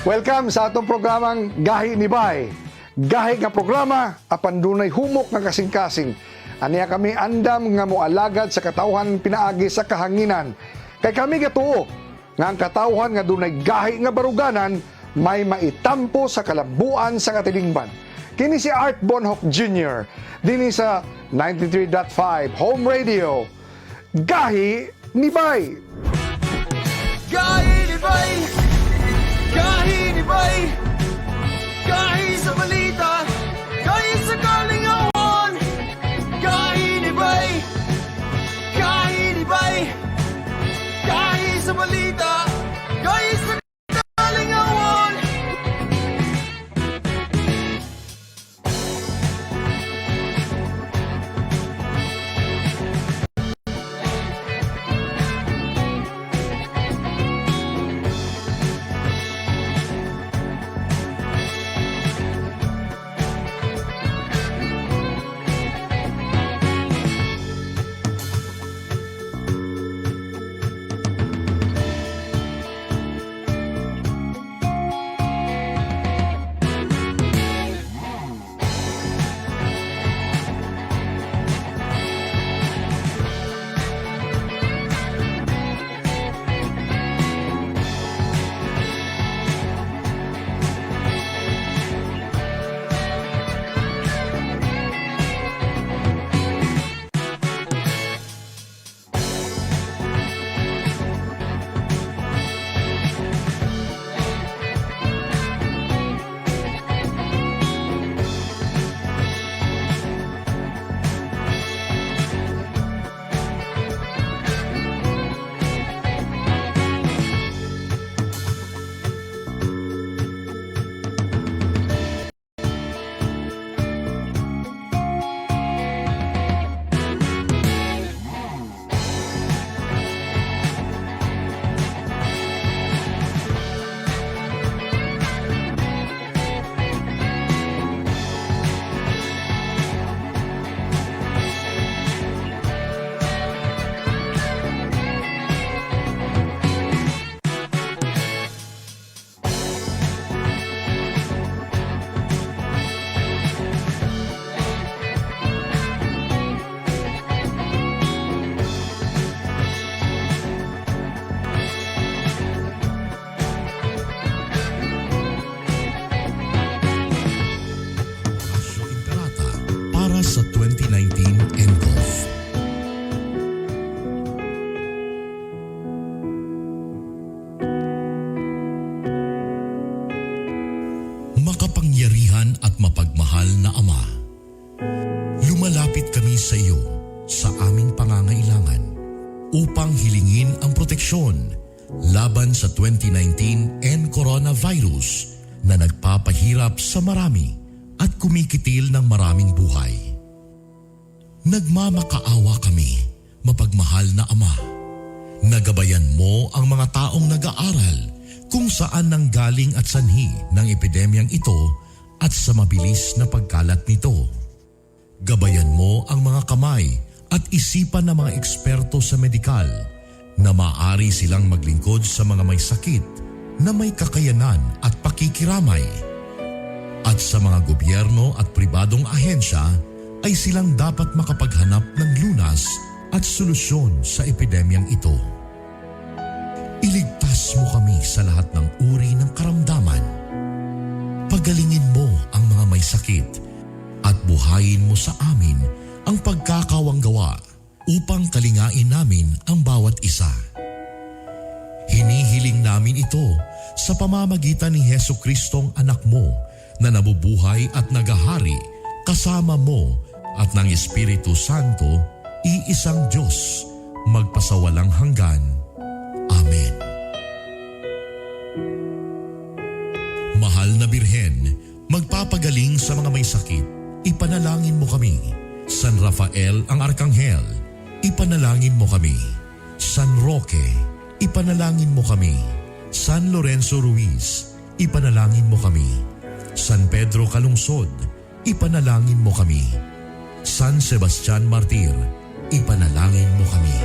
Welcome sa atong programang Gahi ni Bay. Gahi nga programa apan dunay humok nga kasing-kasing. Aniya kami andam nga moalagad sa katawhan pinaagi sa kahanginan. Kay kami gatuo nga ang katawhan nga dunay gahi nga baruganan may maitampo sa kalambuan sa katilingban. Kini si Art Bonhoc Jr. Dinhi sa 93.5 Home Radio. Gahi ni Bay. Gahi ni Bay! Gahi ni Bay! Gahi sa balita! Gahi sa kalingawan! Gahi ni Bay! Gahi ni Bay! Gahi sa balita! Gahi sa kalingawan! Horacio Imperata para sa 2019 NCOV. Makapangyarihan at mapagmahal na Ama, lumalapit kami sa iyo sa aming pangangailangan upang hilingin ang proteksyon laban sa 2019 N coronavirus na nagpapahirap sa marami at kumikitil ng maraming buhay. Nagmamakaawa kami, mapagmahal na Ama. Nagabayan mo ang mga taong nag-aaral kung saan nanggaling at sanhi ng epidemyang ito at sa mabilis na pagkalat nito. Gabayan mo ang mga kamay at isipan ng mga eksperto sa medikal na maaari silang maglingkod sa mga may sakit na may kakayanan at pakikiramay. At sa mga gobyerno at pribadong ahensya ay silang dapat makapaghanap ng lunas at solusyon sa epidemyang ito. Iligtas mo kami sa lahat ng uri ng karamdaman. Pagalingin mo ang mga may sakit at buhayin mo sa amin ang pagkakawanggawa upang kalingain namin ang bawat isa. Hinihiling namin ito sa pamamagitan ni Heso Kristong anak mo na nabubuhay at nagahari kasama mo at ng Espiritu Santo, iisang Diyos, magpasawalang hanggan. Amen. Mahal na Birhen, magpapagaling sa mga may sakit, ipanalangin mo kami. San Rafael ang Arkanghel, ipanalangin mo kami. San Roque, ipanalangin mo kami. San Lorenzo Ruiz, ipanalangin mo kami. San Pedro Calungsod, ipanalangin mo kami. San Sebastian Martir, ipanalangin mo kami.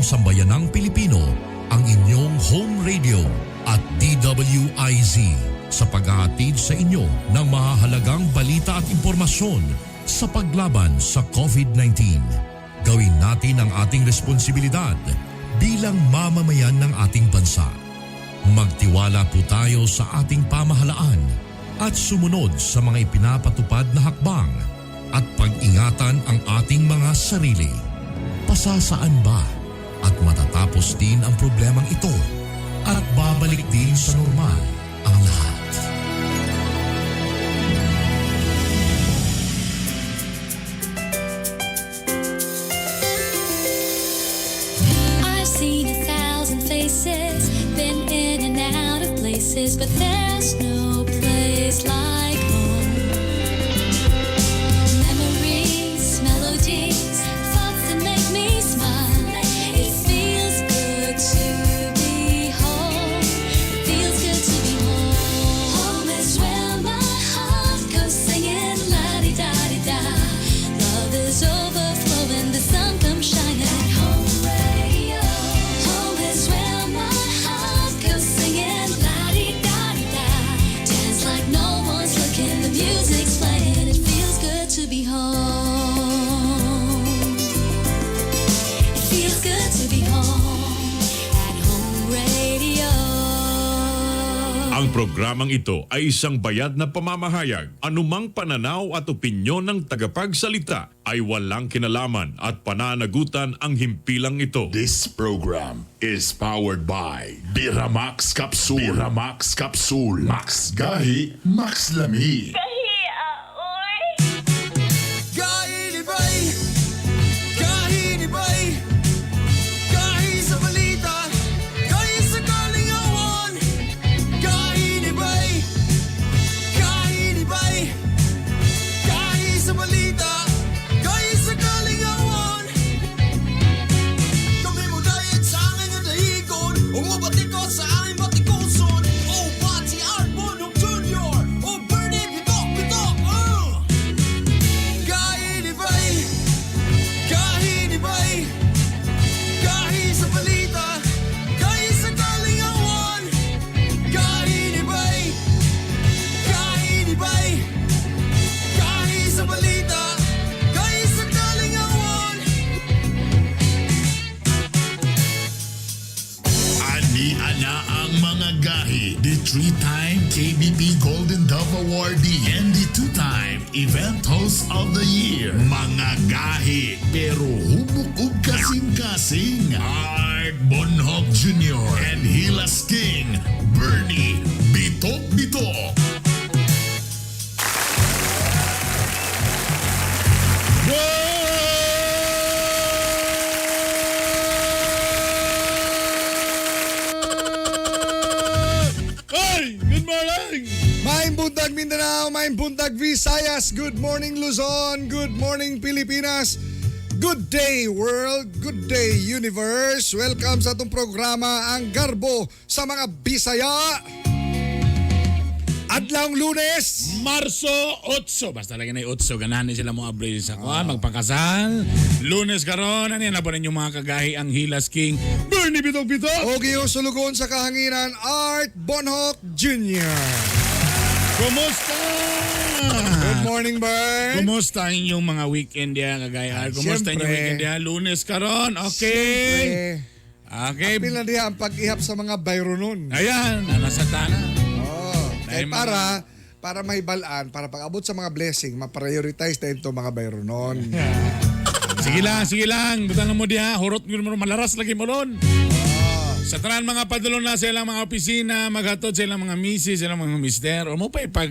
sambayanang Pilipino ang inyong home radio at DWIZ sa paghahatid sa inyo ng mahahalagang balita at impormasyon sa paglaban sa COVID-19. Gawin natin ang ating responsibilidad bilang mamamayan ng ating bansa. Magtiwala po tayo sa ating pamahalaan at sumunod sa mga ipinapatupad na hakbang at pag-ingatan ang ating mga sarili. Pasasaan ba at matatapos din ang problemang ito at babalik din sa normal ang lahat. I've seen a thousand faces, been in and out of places, but there's no place like home. Memories, melodies, thoughts that make me smile. It feels good to be home. It feels good to be home. Home is where my heart goes singing la di da di da. Love is overflowing, the sun comes shining. Home radio. Home is where my heart goes singing la di da di da. Dance like no one's looking, the music's playing. It feels good to be home. It feels good to be home at home radio. Ang programang ito ay isang bayad na pamamahayag. Anumang pananaw at opinyon ng tagapagsalita ay walang kinalaman at pananagutan ang himpilang ito. This program is powered by Biramax Capsule. Biramax Capsule. Max Gahi, Max Lami. Gahi ni Bay, gahi ni Bay, gahi sa balita, gahi sa kalingawan. Gahi ni Bay, gahi ni Bay, gahi sa balita, gahi sa kalingawan. Kami mo diet sa angin nga dahigon, Umubatikot sa aming batikuson. O Pati Art Bonhoc Jr. O Bernie Bitok Bitok. Gahi ni Bay, gahi ni Bay, gahi sa balita, gahi sa kalingawan. Gahi ni Bay, gahi ni Bay, gahi sa balita, gahi sa kalingawan. Ani ana ang mga gahi. The three-time KBP Golden Dove Awardee and the two-time Event Host of the Year. Mga gahi pero humok ug kasing-kasing. Art Bonhoc Jr. and Hilas King Bernie Bitok Bitok. Hey! Good morning! Maayong buntag Mindanao, maayong buntag Visayas, good morning Luzon, good morning Pilipinas, good day world, good day universe. Welcome sa atong programa Ang Garbo sa mga Bisaya. Adlawng Lunes. Marso 8. Basta lagi na 8. Ganahan ni sila mo abri sa kuan, magpakasal. Lunes karon, ano yan na po ninyo mga kagahi ang Hilas King Bernie Bitok Bitok. O yung sulugon sa kahanginan, Art Bonhoc Jr. Kumusta? Good morning, Bern. Kumusta ang inyong mga weekend ya kagaya? Art? Kumusta Siyempre. inyong weekend ya? Lunes karon. Okay. Siyempre. Okay. Apil na diha ang pag-ihap sa mga bayronon. Ayan, nasa tana. Oh, kay Dahil mga- para para may balaan, para pag-abot sa mga blessing, ma-prioritize na ito mga bayronon. Sige lang, sige lang. Butang mo diha, hurot gyud mo malaras lagi mo ron. Sa tanan mga padulong na sa ilang mga opisina, maghatod sa ilang mga misis, sa ilang mga mister, o mo pa ipag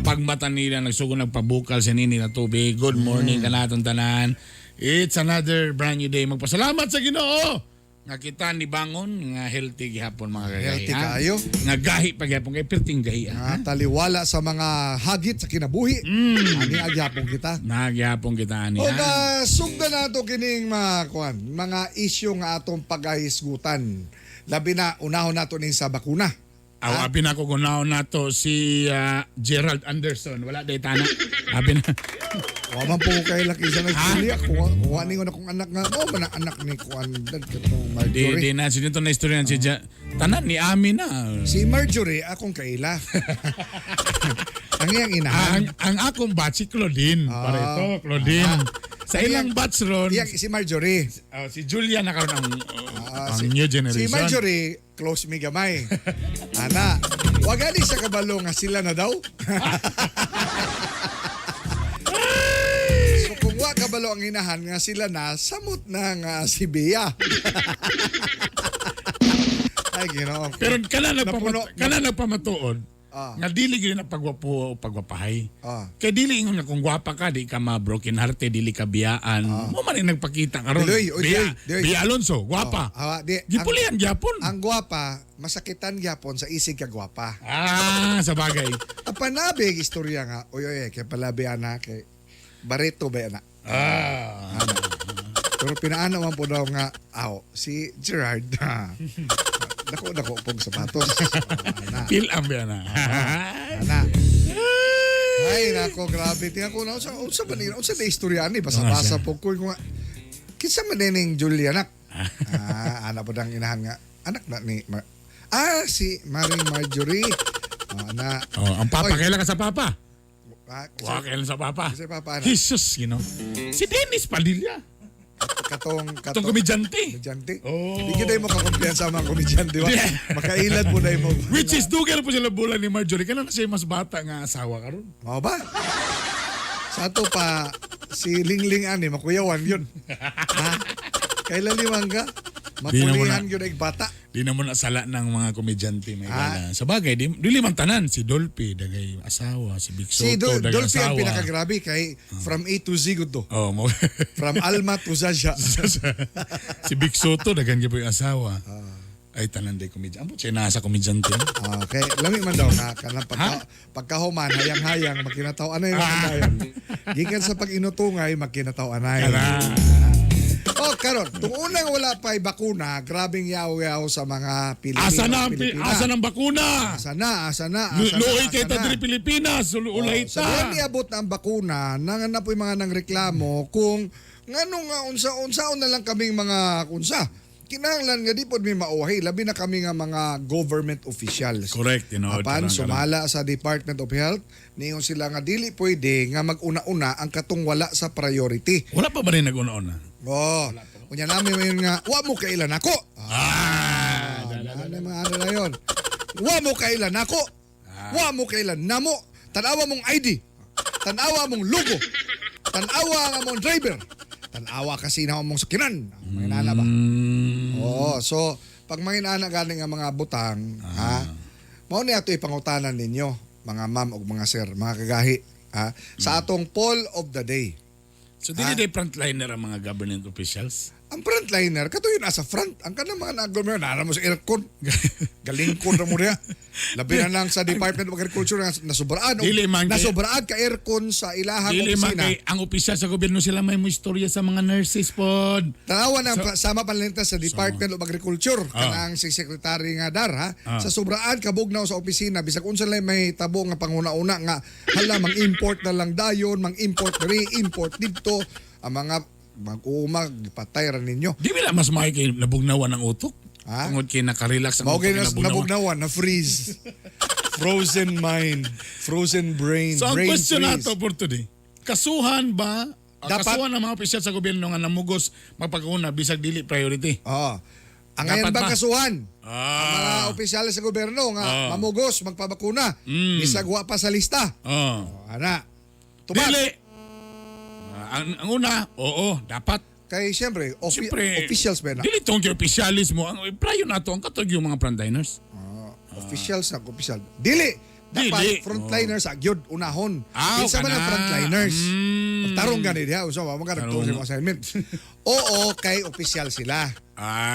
pagmata nila nagsugod nagpabukal sa nini na tubig. Good morning kanatong tanan. It's another brand new day. Magpasalamat sa Ginoo. Nga kita ni bangon nga healthy gihapon mga kagahi. Healthy ha? kaayo. Nga gahi pa gihapon kay perting gahi. Ha? Ah, taliwala sa mga hagit sa kinabuhi. Ani agyapon kita. Nagyapon kita ani. O ha? ka sugdan nato kining mga kuan, mga isyu nga atong pagahisgutan. Labi na unahon nato ning sa bakuna. Aw, abi na ko gunaon nato si Gerald Anderson. Wala day tana. Abi na. Wa man po kay laki sa nagpili. Kuha, kuha ni ko na kong anak nga. Oh, man ang anak ni Kuan dad katong Di, Marjorie. di na. Sino to na istorya si Tanan ni Ami na. Si Marjorie, akong kaila. Ang iyang inahan. Ang akong batch si Claudine. Para ito, Claudine. Sa ilang batch ron, Iyang si Marjorie. si Julia na karon ang, ang new generation. Si Marjorie, close mi gamay. Ana, wag ani sa kabalo nga sila na daw. So kung wa kabalo ang inahan nga sila na, samot na nga si Bea. Ay, Ginoo. Pero kana Napuno- kana nagpamatuod. Nga dili gyud na pagwapo o pagwapahay. Kay dili ingon nga kung gwapa ka di ka ma broken hearted, dili ka biyaan. Mo man rin nagpakita karon. Diloy, oy, Bea, diloy, diloy. Bea Alonso, gwapa. Oh, di, Gipulihan gyapon. Ang gwapa, masakitan gyapon sa isig ka gwapa. Sa bagay. Ang panabig istorya nga, oy oy, kay palabi ana kay Barreto ba ana? Pero pinaano man po daw nga, aw, si Gerard. Dako dako pong sapatos. Ana. Feel ang biya na. Ana. Ay nako, grabe. Tingnan ko na unsa unsa ba ni unsa na istorya ani basa-basa po ko nga kinsa man ning Julia anak. Ana po dang inahan nga anak na ni si Maring Marjorie. Oh, ana. Oh, ang papa, Oy. kailan ka sa papa? Wa Wa kailan sa papa? Kasi papa, ana. Jesus, you know. Si Dennis Padilla. Katong Itong katong komedyante. komedyante. Oh. Di kita mo kakumpiyansa mga komedyante, ba? Di. Makailad po na mo. Which is dugal po sila bulan ni Marjorie. Kana na siya mas bata nga asawa karon. Mao ba? Sa ato pa, si Lingling ani, makuyawan yun. Ha? Kailan limang ka? Di na mo Mapulihan na. yun ay bata. Di na mo na sala ng mga komedyante may gala. Sa bagay, di, dili man tanan si Dolphy dagay asawa, si Big Soto Si dagay Dolphy asawa. ang pinakagrabe kay from A to Z gud to. Oh, mo. From Alma to Zaja. Si Big Soto dagan gyud po yung asawa. Ay tanan day komedyante. Ambot siya nasa komedyante. Okay, lami man daw nga kanang pagkahuman hayang-hayang makinataw anay man dayon. Gikan sa pag-inutungay makinataw anay. Kana. Oh, karon, tung unang wala pa'y bakuna, grabing yaw-yaw sa mga Pilipino. Asa na ang Pilipina. asa ng bakuna? Asa na, asa na, asa na. Luoy kay asa ta na. diri Pilipinas, ulay Oh, sa ta. diyan niabot na ang bakuna, nangan na po yung mga nangreklamo kung ngano nga unsa-unsaon na lang kaming mga unsa. Kinahanglan nga di pod mi mauwahi, labi na kami nga mga government officials. Correct, tinuod. Apan Karang- sumala sa Department of Health, niingon sila nga dili pwede nga mag-una-una ang katong wala sa priority. Wala pa ba rin nag-una-una? Oh, unya namin ngayon nga, wa mo kailan ako. Ano mga ano na yun? Wa mo kailan ako. Wa mo kailan namo. Tanawa mong ID. Tanawa mong logo. Tanawa ang among driver. Tanawa kasi na mong sakinan. Mga inana ba? Oo, so pag mga inana galing ang mga butang, ha? Mao ni ato ipangutanan ninyo, mga ma'am ug mga sir, mga kagahi, ha? Sa atong poll of the day. So dili day frontliner ang mga government officials. Ang frontliner, kato yun nasa front. Ang kanang mga nag-government, nara mo sa aircon. Galingkon na mo niya. Labi na lang sa Department of Agriculture na nasubraan. Dili man kay- Nasubraan ka aircon sa ilahang Dili man opisina. kay ang opisyal sa gobyerno sila may mo istorya sa mga nurses pod. Tanawa na sama panlinta sa Department of Agriculture kanang si Secretary nga dar ha sa sobraan kabugnaw sa opisina bisag unsa lang may tabo nga panguna-una nga hala mang-import na lang dayon mang-import diri import didto ang mga mag-uumag patay ra ninyo. Di ba mas may kay nabugnawan ang utok? Ha? Tungod kay nakarelax ang Mao utok kay kay nabugnawan. nabugnawan na freeze. Frozen mind, frozen brain, So ang brain question freeze. nato for today, kasuhan ba Dapat- kasuhan ng mga opisyal sa gobyerno nga namugos magpaguna bisag dili priority? Oo. Ang ngayon Dapat bang ba? kasuhan? Ang mga opisyales sa gobyerno nga mamugos magpabakuna, bisag wa pa sa lista. Oh. Ana. Tubag. Dili. Ang una, oo, dapat. Kay siyempre, Siyempre, officials ba na? Dili tong kay opisyalis mo. Ang prayo nato ang katog yung mga frontliners. Officials na official. Dili. Dapat Dili. frontliners agyod unahon. Ah, Kinsa man ang kana. frontliners. Tarong gani diha usa wa man ka nagtuo sa imong assignment. Oo, kay official sila.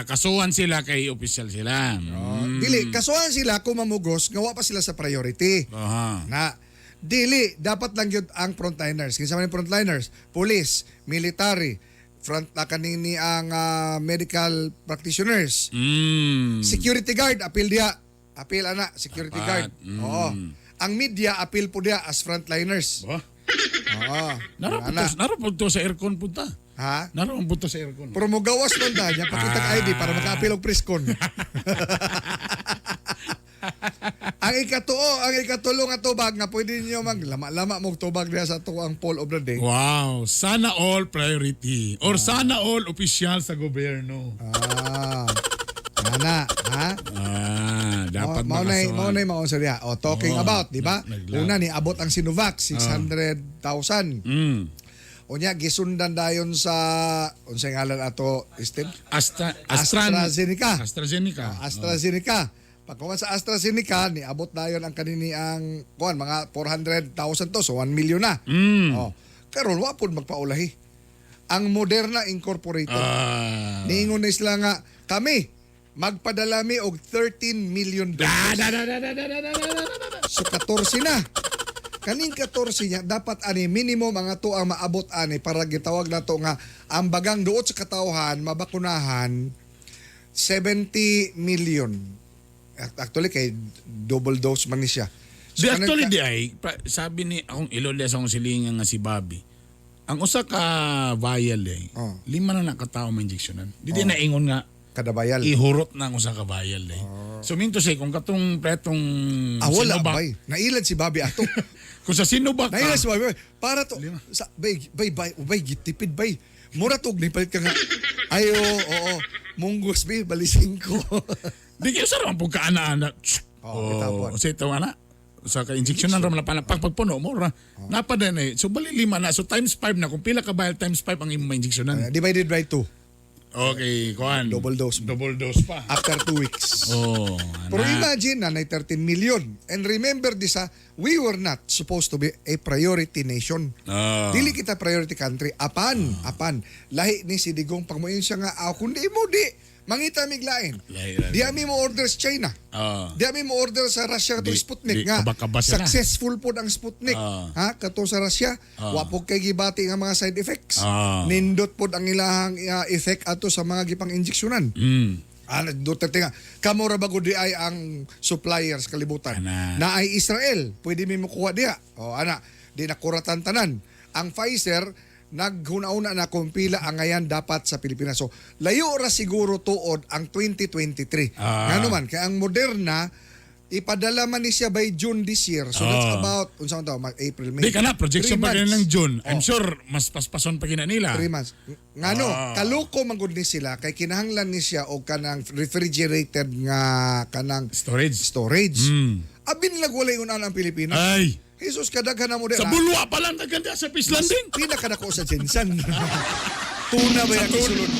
Kasuhan sila kay opisyal sila. Dili, kasuhan sila kung mamugos nga wa pa sila sa priority. Aha. Na dili dapat lang yun ang frontliners. Kinsa man ang frontliners? Police, military, front na kanini ang medical practitioners, security guard apil diha. Apil ana, security Apat. guard. Oo. Ang media apil po diya as frontliners. Ba? Oo. Naro po Ana. to, naro po to sa aircon punta. Ha? Naro ang punta sa aircon. Pero mogawas man ta niya pakitag ID para makaapil og presscon. Ang ikatuo, ang ikatulo nga tubag nga pwede niyo maglama-lama mo tubag diha sa ato ang poll of the day. Wow, sana all priority or sana all opisyal sa gobyerno. Ah. Ana, ha? Ah, dapat Mao na makasuhan. mao na mao sa diha. O talking Oo, about, di ba? nagla- Una ni abot ang Sinovac 600,000. Unya gisundan dayon sa unsay ngalan ato, Steve? AstraZeneca. AstraZeneca. AstraZeneca. AstraZeneca. Pagkuman sa AstraZeneca, niabot dayon ang kanini ang kuan mga 400,000 to, so 1 million na. Oh. Karon wa pud magpaulahi. Ang Moderna Incorporated. Niingon na sila nga kami magpadala mi og 13 million Da, doses. da, da, da, da, da, da, da, da, da, da. So 14 na. Kaning 14 niya dapat ani minimum ang ato ang maabot ani para gitawag nato nga ang bagang duot sa katawhan mabakunahan 70 million. Actually kay double dose man ni siya. Di So, kanang actually di ay sabi ni akong ilol sa akong silingan nga si Bobby. Ang usa ka vial eh, Oh. lima na nakatao ma injeksyonan. Di di na ingon nga kadabayal. ihurot na ang usa ka vial eh. So minto say kung katong pretong Ah, wala Sinovac- bay. Nailad si Bobby ato. Kung sa Sinovac ka, Nailad si Bobby. Bay. Para to sa bay bay bay bay gitipid bay. Mura tog ni palit ka nga. Ayo, oo. Munggos bi bali 5. Di kayo sa ramang pagkaana-ana. Oh, kitapon. Oh, sa ito ana. Sa ka injection na ramang na pagpagpuno mo ra. Napa din eh. So bali lima na. So times 5 na kung pila ka vial times 5 ang imong ma-injectionan. Divided by 2 Okay, kuan. Double dose. Double dose pa. After 2 weeks. Oh, Pero ana. imagine na 13 million. And remember this ha, we were not supposed to be a priority nation. Dili kita priority country. Apan, apan. Lahi ni si Digong pagmuin siya nga, ah, kundi mo di, mangita miglain. Lahi, lahi. Di ami mo order sa China. Di ami mo order sa Russia katong Di- Sputnik di, nga. kaba-kaba sila. Successful pod ang Sputnik. Ha, katong sa Russia, wa po kay gibati nga mga side effects. Nindot pod ang ilahang effect ato sa mga gipang injeksyonan. Ano, Duterte nga, kamo ra ba gud di ay ang suppliers kalibutan. Ana. Na ay Israel, pwede mi mokuha diha. O ana, di nakuratan tanan. Ang Pfizer naghuna-una na kung pila ang ngayan dapat sa Pilipinas. So, layo ra siguro tuod ang 2023. Ngano man, kay ang Moderna ipadala man ni siya by June this year. So that's about unsa man to, April, May. Di ka na, projection Three pa months. ng June. I'm Oh. sure, mas paspason pa gina nila. 3 months. Ngano, kaloko man gud ni sila kay kinahanglan ni siya og kanang refrigerated nga kanang Storage. storage. Abin lang walay unan ang Pilipinas. Ay, Jesus kadaghan na mo sa dira. bulwa pa lang naganda sa Peace Landing. Pinakadako sa Jensen. Tuna ba yung isulod?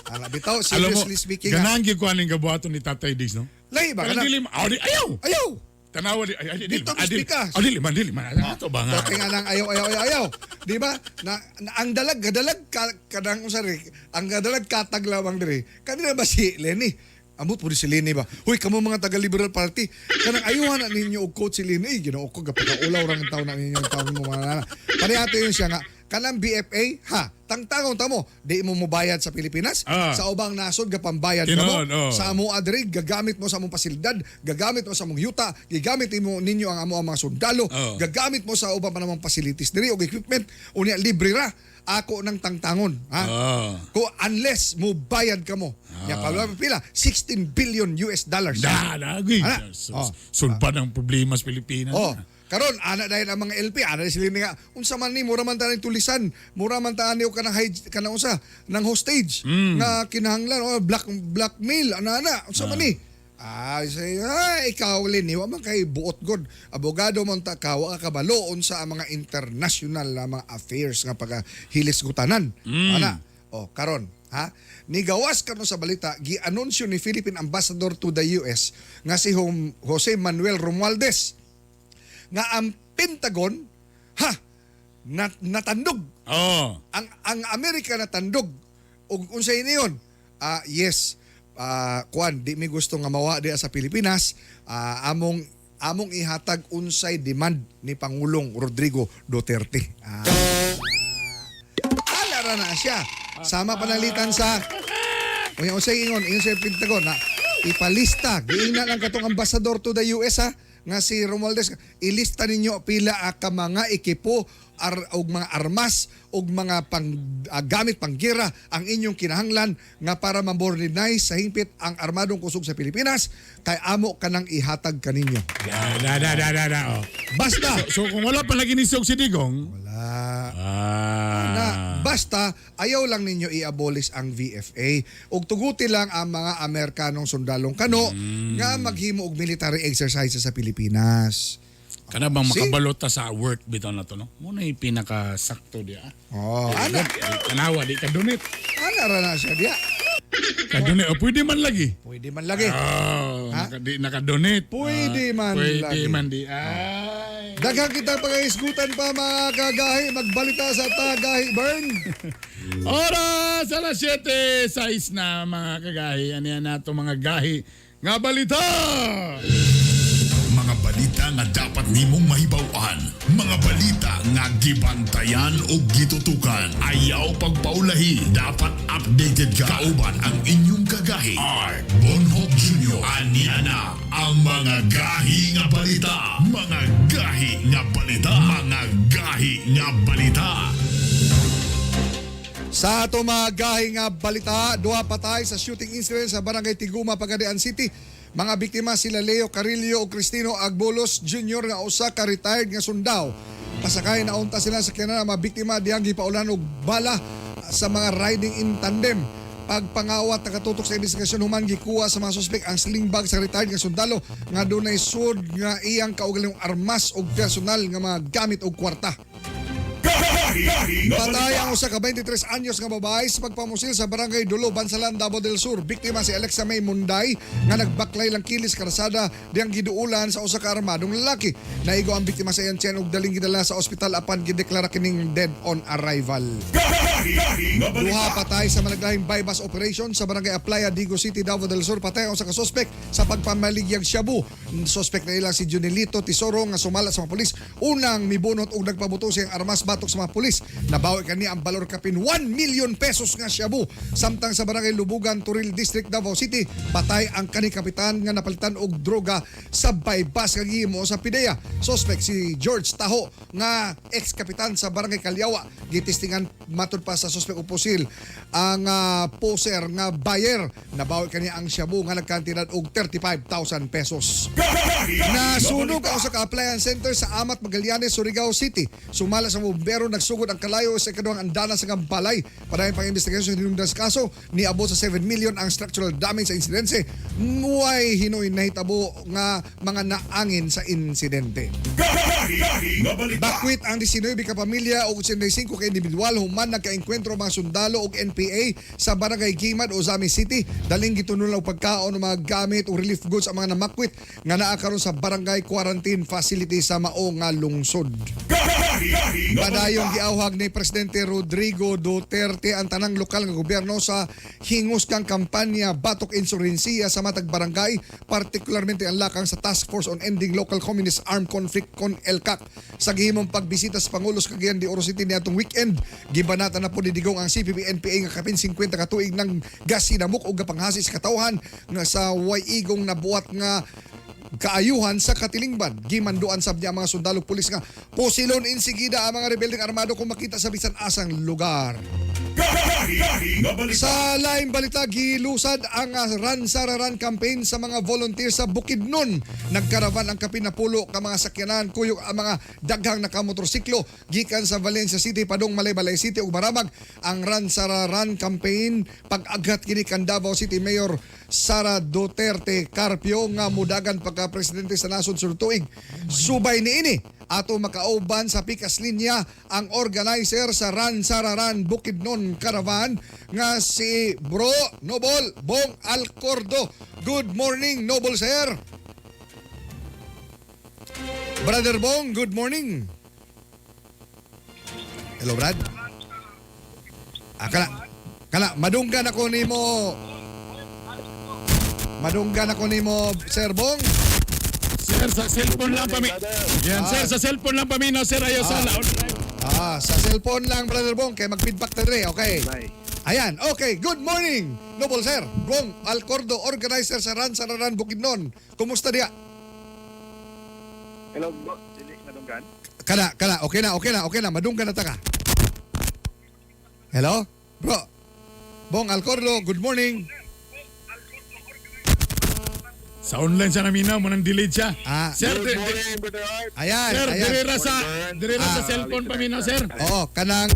Ala bitaw, Alam mo, seriously speaking. ah, ganahan gyud ko aning gabuhaton ni Tatay Diggs, no? Lahi ba Kanang kana? dili, aw, di, ayaw! Ayaw. Tanawa di, ay, ay, dili, Dito, ah, dili, speaker. ah, dili man, dili man. Ato ba nga? Talking anang ayaw ayaw ayaw ayaw. Di ba? Na ang dalag gadalag ka, kanang unsa ri, ang gadalag katag lamang diri. Kanina ba si Lenny? Amo pud si Lenny ba? Huy, kamo mga taga Liberal Party, kanang ayuhan na ninyo og coach si Lenny. Ay, Ginoo ko gapakaulaw ra ang taon na ninyo ang taon mo mga nana. Parehato yun siya nga kanang BFA ha, tangtangon tamo, di mo mobayad sa Pilipinas, sa ubang nasod gapambayad ka mo, Tinuod, oh. sa amo adri gagamit mo sa among pasilidad, gagamit mo sa among yuta, gigamit mo ninyo ang amo ang mga sundalo, gagamit mo sa uban pa namang facilities diri og equipment, unya libre ra ako ng tangtangon, ha? Ko unless mo bayad ka mo. Ya pala pila 16 billion US dollars. Da, da, gi. Ana. Oh. Sulpan ang problema sa Pilipinas. Oh, karon ana dahil ang mga LP, ana sila nga unsa man ni mura man ta ning tulisan, mura man ta ani og kanang kanang unsa nang hostage nga kinahanglan oh blackmail ana ana unsa man ni. Ah, say, ikaw Leni, wa man kay buot god. Abogado man ta ka, wa ka kabalo unsa ang mga international na mga affairs nga paghilis gutanan. Ana, oh karon, ha? Nigawas karon sa balita, gi-anunsyo ni Philippine Ambassador to the US nga si Jose Manuel Romualdez nga ang Pentagon ha natandog ang Amerika natandog ug unsay niyon yes kuan di mi gusto nga mawa diha sa Pilipinas among among ihatag unsay demand ni Pangulong Rodrigo Duterte. Alara na siya sama panalitan sa unya unsay ingon ingon sa Pentagon na Ipalista giingnan ang katong ambassador to the US ha nga si Romualdez, ilista ninyo pila ka mga ekipo og mga armas og mga pang gamit panggera ang inyong kinahanglan nga para ma-modernize sa hingpit ang armadong kusog sa Pilipinas kay amo kanang ihatag kaninyo. Da, da, da, da, da, oh. Basta So kung wala pa lagi ni si Digong, wala ah. na basta ayaw lang ninyo i-abolish ang VFA ug tuguti lang ang mga Amerikanong sundalong kano nga maghimo og military exercises sa Pilipinas. Kana bang See? makabalot ta sa work bitaw na to, no? Muna yung pinakasakto diya. Oh, ana, Tanawa di ka donate. ana ra na siya diya. Ka donate. Oh, pwede man lagi. Pwede man lagi. Oh, Ha? naka, di, naka-donate. Pwede Ah, man pwede lagi. man di. Ay. Daghang kita pagahisgutan pa, mga kagahi, magbalita sa Tagahi Burn. Oras alas 7:06 na, mga kagahi. Ano yan nato mga gahi nga balita? Mga balita nga dapat nimong mahibaw-an. Mga balita nga gibantayan o gitutukan. Ayaw pagpaulahi. Dapat updated ka. Kauban ang inyong kagahi. R. Bonhoc Jr. Ania na ang mga gahi nga balita. Mga gahi nga balita. Mga gahi nga balita. Sa ato mga gahi nga balita, duha patay sa shooting incident sa Barangay Tiguma, Pagadian City. Mga biktima sila Leo Carillo o Cristino Agbolos Jr. nga usa ka retired nga sundao. Pasakay na unta sila sa kina mga biktima diyang gipaulan og bala sa mga riding in tandem. Pagpangawat, nakatutok sa investigasyon human gikuha sa mga suspek ang sling bag sa retired nga sundalo nga dunay sud nga iyang kaugalingong armas og personal nga mga gamit og kwarta. Patay ang usa ka 23 anyos nga babae sa pagpamusil sa Barangay Dulo, Bansalan, Davao del Sur. Biktima si Alexa May Munday nga nagbaklay lang kilis karsada diyang giduulan sa usa ka armadong lalaki. Naigo ang biktima sa iyang tiyan ug daling gidala sa ospital apan gideklara kining dead on arrival. Duha patay sa malaglahing bypass operation sa Barangay Aplaya, Digo City, Davao del Sur. Patay ang usa ka suspek sa pagpamaligyag shabu. Suspek na ila si Junelito Tesoro nga sumala sa mga pulis. Unang mibunot og nagpabuto siyang armas batok sa mga pulis. Nabawi kani ang balor kapin 1 million pesos nga shabu. Samtang sa Barangay Lubugan, Toril District, Davao City, patay ang kani kapitan nga napalitan og droga sa bypass nga gihimo sa PDEA. Suspek si George Taho nga ex-kapitan sa Barangay Kalyawa. Gitistingan matud pa sa suspek og pusil ang poser nga buyer. Nabawi kaniya ang shabu nga nagkantidad og 35,000 pesos. Nasunog ang usa ka appliance center sa Amat, Magallanes, Surigao City. Sumala sa bumbero, nagsugod ang kalayo sa ikaduhang andana sa Gambalay. Padayon pang investigasyon sa hinungdan sa kaso, niabot sa 7 million ang structural damage sa insidente. Muay hinuin nahitabo nga mga naangin sa insidente. Bakwit ang 19 ka pamilya o 85 ka individual human nagkaengkwentro mga sundalo og NPA sa Barangay Gimad, Ozamiz City. Daling gitunol og pagkaon og mga gamit o relief goods ang mga namakwit nga naa karon sa Barangay Quarantine Facility sa mao nga lungsod. Padayong giawhag ni Presidente Rodrigo Duterte ang tanang lokal nga gobyerno sa hingos kang kampanya batok insurhensiya sa matag barangay, partikularmente ang lakang sa Task Force on Ending Local Communist Armed Conflict kon ELCAC. Sa gihimong pagbisita sa Pangulo sa Cagayan de Oro City niadtong weekend, gibanata na po ni Digong ang CPP NPA nga kapin 50 ka tuig ng gasinamok og gapanghasi sa katawhan nga sa way igong nabuhat nga kaayuhan sa katilingban. Gimanduan sab niya ang mga sundalo pulis nga pusilon insigida ang mga rebeldeng armado kung makita sa bisan asang lugar. Sa laing balita, gilusad ang Run Sara Run campaign sa mga volunteer sa Bukidnon. Nagkaravan ang kapinapulo ka mga sakyanan, kuyog ang mga daghang nakamotorsiklo gikan sa Valencia City padung Malaybalay City ug Maramag. Ang Run Sara Run campaign pag-aghat kini kan Davao City Mayor Sara Duterte Carpio nga mudagan pagka presidente sa nasod sur tuig. Subay niini ato makauban sa pikas linya ang organizer sa Run Sara Run Bukidnon Caravan nga si Bro Noble Bong Alcordo. Good morning, Noble sir. Brother Bong, good morning. Hello, Brad. Ah, kala. Kala, madunggan ako nimo. Madunggan ako nimo, Sir Bong. Sir, sa cellphone lang pami. Yan, sir, sa cellphone lang paminaw, sir. Ayaw sa loud. Ah, sa cellphone lang, Brother Bong, kay mag-feedback ta dire, okay? Bye. Ayan, okay. Good morning, Noble Sir. Bong Alcordo, organizer sa Ran Sararan Bukidnon. Kumusta diya? Hello, bro. Dili madunggan. Kana, kana, okay na, okay na, okay na. Madunggan na ta ka. Hello? Bro. Bong Alcordo, good morning. Sa online siya naminaw, mo nang delete siya. Ah. Sir, Good morning, Brother Art. Ayan, sir, ayan. dire ra sa Ah. cellphone paminaw, sir. Oo, kanang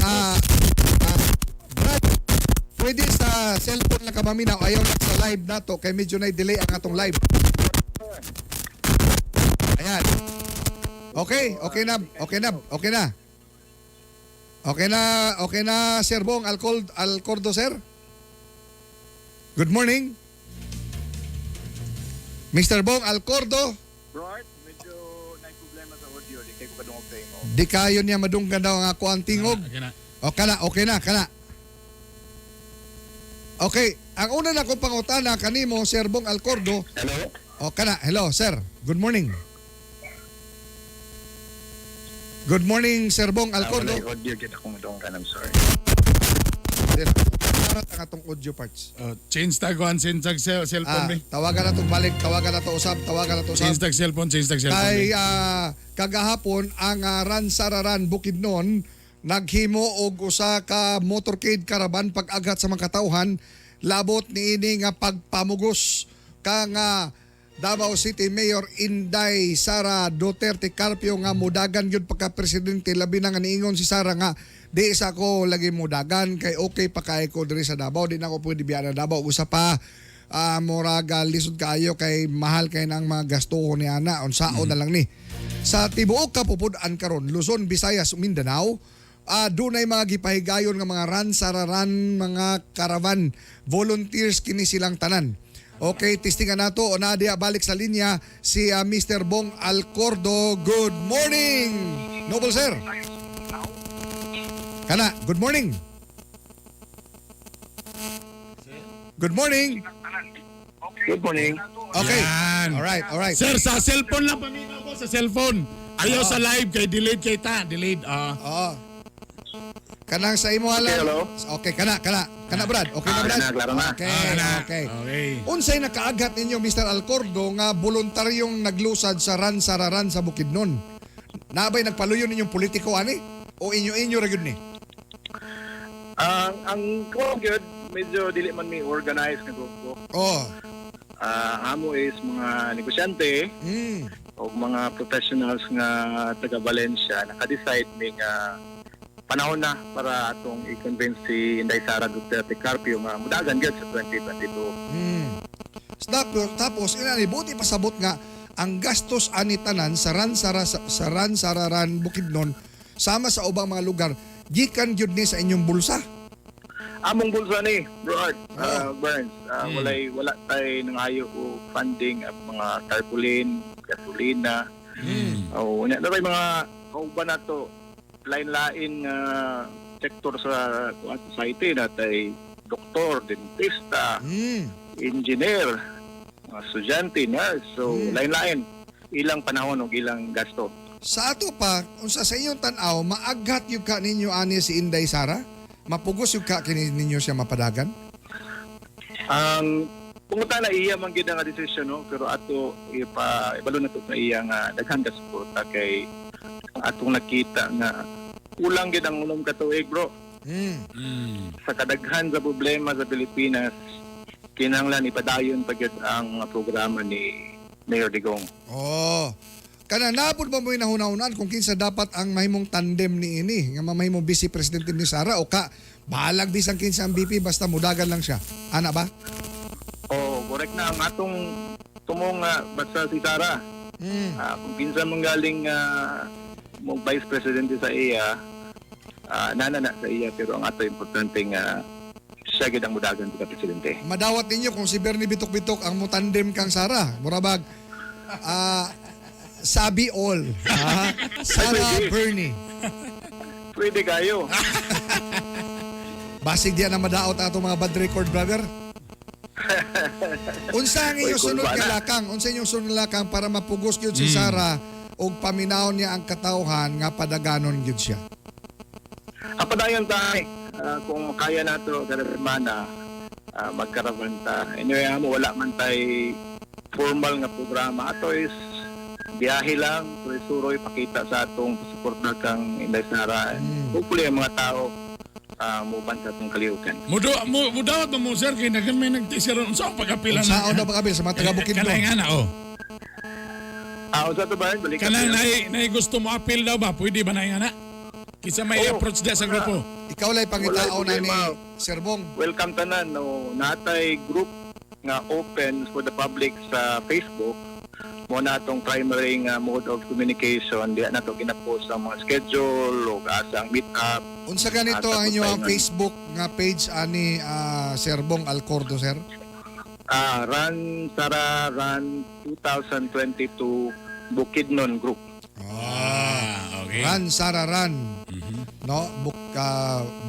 Brad, pwede sa cellphone lang ka maminaw. Ayaw na sa live nato kay medyo na delay ang atong live. Ayan. Okay, okay na, okay na, okay na. Okay na, okay na, Sir Bong Alcol Alcordo, sir. Good morning. Mr. Bong Alcordo, Bro Art, medyo na problema sa audio. Di kayo ko kadungog sa imo. di kayo niya madunggan daw ang ako ang tingog. Okay na. O kana, okay na, kana. Okay, ang una na kong pangutana kanimo, Sir Bong Alcordo. Hello? O kana, hello sir. Good morning. Good morning, Sir Bong Alcordo. Wala audio gid akong madunggan. I'm sorry. Para ang atong audio parts. Change tag one, change tag cellphone, Ah, be. tawagan na itong balik, tawagan na to usab, tawagan na to usab. Change tag cellphone, change tag cellphone. Kay be. kagahapon ang Ransararan Bukidnon naghimo og usa ka motorcade caravan pag-aghat sa mga katawhan labot niini nga pagpamugos kang Davao City Mayor Inday Sara Duterte Carpio nga mudagan gyud pagka presidente, labi na nga niingon si Sara nga di isa ko lagi mudagan kay okay pa kay ko diri sa Davao, di na ako pwede biya na Davao, usa pa murag lisod kaayo kay mahal kay nang mga gasto ni ana, unsaon na lang ni sa tibuok kapupud-an karon, Luzon, Visayas, Mindanao. Dunay mga gipahigayon nga mga ran sararan mga caravan volunteers kini silang tanan. Okay, testingan nato o na diya balik sa linya si Mr. Bong Alcordo. Good morning, Noble Sir. Kana, good morning. Good morning. Good morning. Okay. Yan. All right, all right. Sir, sa cellphone lang paminaw ko, sa cellphone. Ayaw sa live kay delayed kay ta, delayed. Ah. Oo. Kanang sa imo lang. Okay, hello? Okay, kana, kana. Kana Brad. Okay na Ah, Brad. kana, klaro na. Okay, Ah, kana. okay. Okay. Unsay nakaaghat ninyo Mr. Alcordo nga voluntaryong naglusad sa Ran Sararan sa Bukidnon? Nabay nagpaluyo ninyong politiko ani o inyo-inyo ra gyud ni? Ang kuwan gyud, medyo dili man mi organize nga grupo. Oh. Amo is mga negosyante o mga professionals nga taga Valencia naka-decide mi nga panahon na para atong i-convince si Inday Sara Duterte Carpio nga mudagan gyud sa 2022. Tapos, tapos inani buti pasabot nga ang gastos ani tanan sa Ran Sara sa Ran Sararan Bukidnon sama sa ubang mga lugar gikan gyud ni sa inyong bulsa. Among bulsa ni Bro Art, Burns, wala tay nangayo o funding at mga tarpaulin, gasolina. O nya na mga kauban nato lain-lain nga sektor sa kuan, society natay doktor, dentista, engineer, mga estudyante, nurse. So lain-lain ilang panahon ug ilang gasto. Sa ato pa, unsa sa inyong tan-aw, maaghat yung ka ninyo ani si Inday Sara? Mapugos yung ka kini ninyo siya mapadagan? Ang punguta na iya man gid nga desisyon no, pero ato ipa ibalo na to sa iya nga daghan ka suporta kay atong nakita nga kulang gid ang unom ka tuig, bro. Sa kadaghan sa problema sa Pilipinas, kinahanglan ipadayon pa gyud ang mga programa ni Mayor Digong. Oh. Kana napud ba mo nahuna-hunaan kung kinsa dapat ang mahimong tandem ni ini nga mamahimong vice presidente ni Sara o ka bahalag bisan kinsa ang VP basta mudagan lang siya. Ana ba? Oh, correct na ang atong tumong nga basta si Sara. Kung kinsa man galing mo vice presidente sa iya, nana na sa iya, pero ang ato importante nga siya gid ang mudagan sa presidente. Madawat ninyo kung si Bernie Bitok-Bitok ang mutandem kang Sara. Murabag sabi all. Ha? Sara Bernie. Pwede kayo. Basig diyan ang madaot ato mga bad record, brother. Unsa ang Uy, inyong sunod kulba nga na. lakang? Unsa inyong sunod nga lakang para mapugos gyud si Sara og paminawon niya ang katawhan nga padaganon gyud siya? Ang padayon tayo. Kung kaya nato kada semana magkaravan ta. Anyway, amo wala man tay formal nga programa. Ato is biyahe lang, suroy-suroy pakita sa atong suporta kang Inday Sara. Hopefully ang mga tao muban sa atong kalihukan. Mudawat mo sir kay daghan may nagtisir unsa ang pag-apila Unsaon daw pag-apil sa mga taga Bukidnon? Kanang ana oh. Unsa to ba? Balik Kanang naay gusto mo apil daw ba? Pwede ba na ana? Kinsa may Oo. approach dia sa grupo? Ikaw lay pangitao na Walay ni problema. Sir Bong. Welcome tanan, no, natay group nga open for the public sa Facebook mo na atong primary nga mode of communication, diha nato ginapost ang mga schedule o asa ang meet up. Unsa ganito Ah, ang tapos inyong tayo nun. Facebook nga page ani Sir Bong Alcordo, sir? Run Sara Run 2022 Bukidnon Group. Okay. Run Sara Run. No,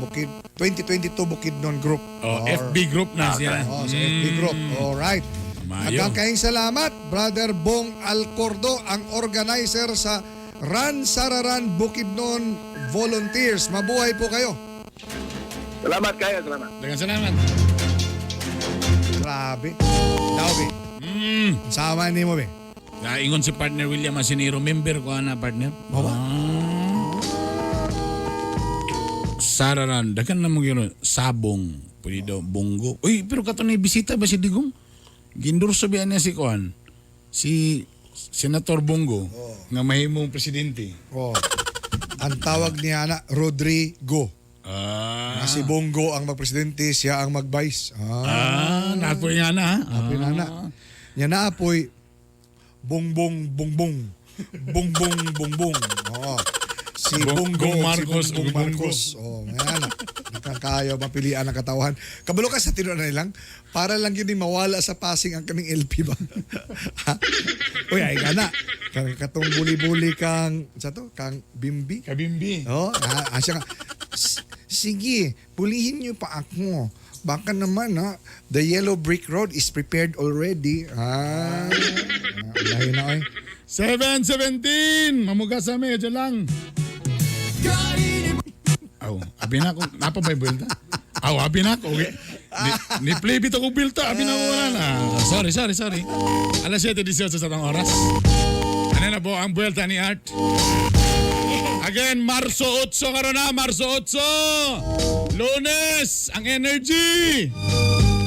Bukid 2022 Bukidnon Group. Oh, FB group na siya. Oh, sa FB group. All right. Mayo. Daghang kayong salamat, Brother Bong Alcordo, ang organizer sa Run Sara Run Bukidnon Volunteers. Mabuhay po kayo. Salamat kayo, salamat. Daghang salamat. Grabe. Daw, be. Sama ni mo, be. Naingon si partner William Asinero, member ko ana partner. Mao ba? Sararan, daghan na mo gyud sabong, pwede daw bunggo. Uy, pero kato ni bisita ba si Digong? Gindurso biya niya si kuan? Si Senator Bongo nga mahimong presidente. Oh. Ang tawag niya na Rodrigo. Nga si Bongo ang magpresidente, siya ang mag-vice. Napoy nga na. Ha? Apoy na na. Nya na apoy bongbong bongbong. Bongbong bongbong. Oo. Si Bongo, Bong Marcos, si Bongbong ug Bongo. Marcos. Oh, nga na. Nakakayaw mapilian ang katawan. Kabalo ka sa tinuod na nilang para lang yun mawala sa passing ang kaning LP ba. Ha? Uy, ay gana. Kang katong buli-buli kang sa to, kang Bimbi. Kabimbi. Oh, siya nga. Sige, pulihin niyo pa ako. Baka naman ha, the yellow brick road is prepared already. Lahi na oy. 7:17. Mamuga sa medyo lang. Aw, abi na ako. Napa ba yung builta? Aw, abi na ako. Okay. Ni play bito ko builta. Abi na ako wala na. Sorry, sorry, sorry. Alas 7:18 sa atong oras. Ano na po ang buelta ni Art? Again, Marso 8 karon na, Marso 8. Lunes, ang energy.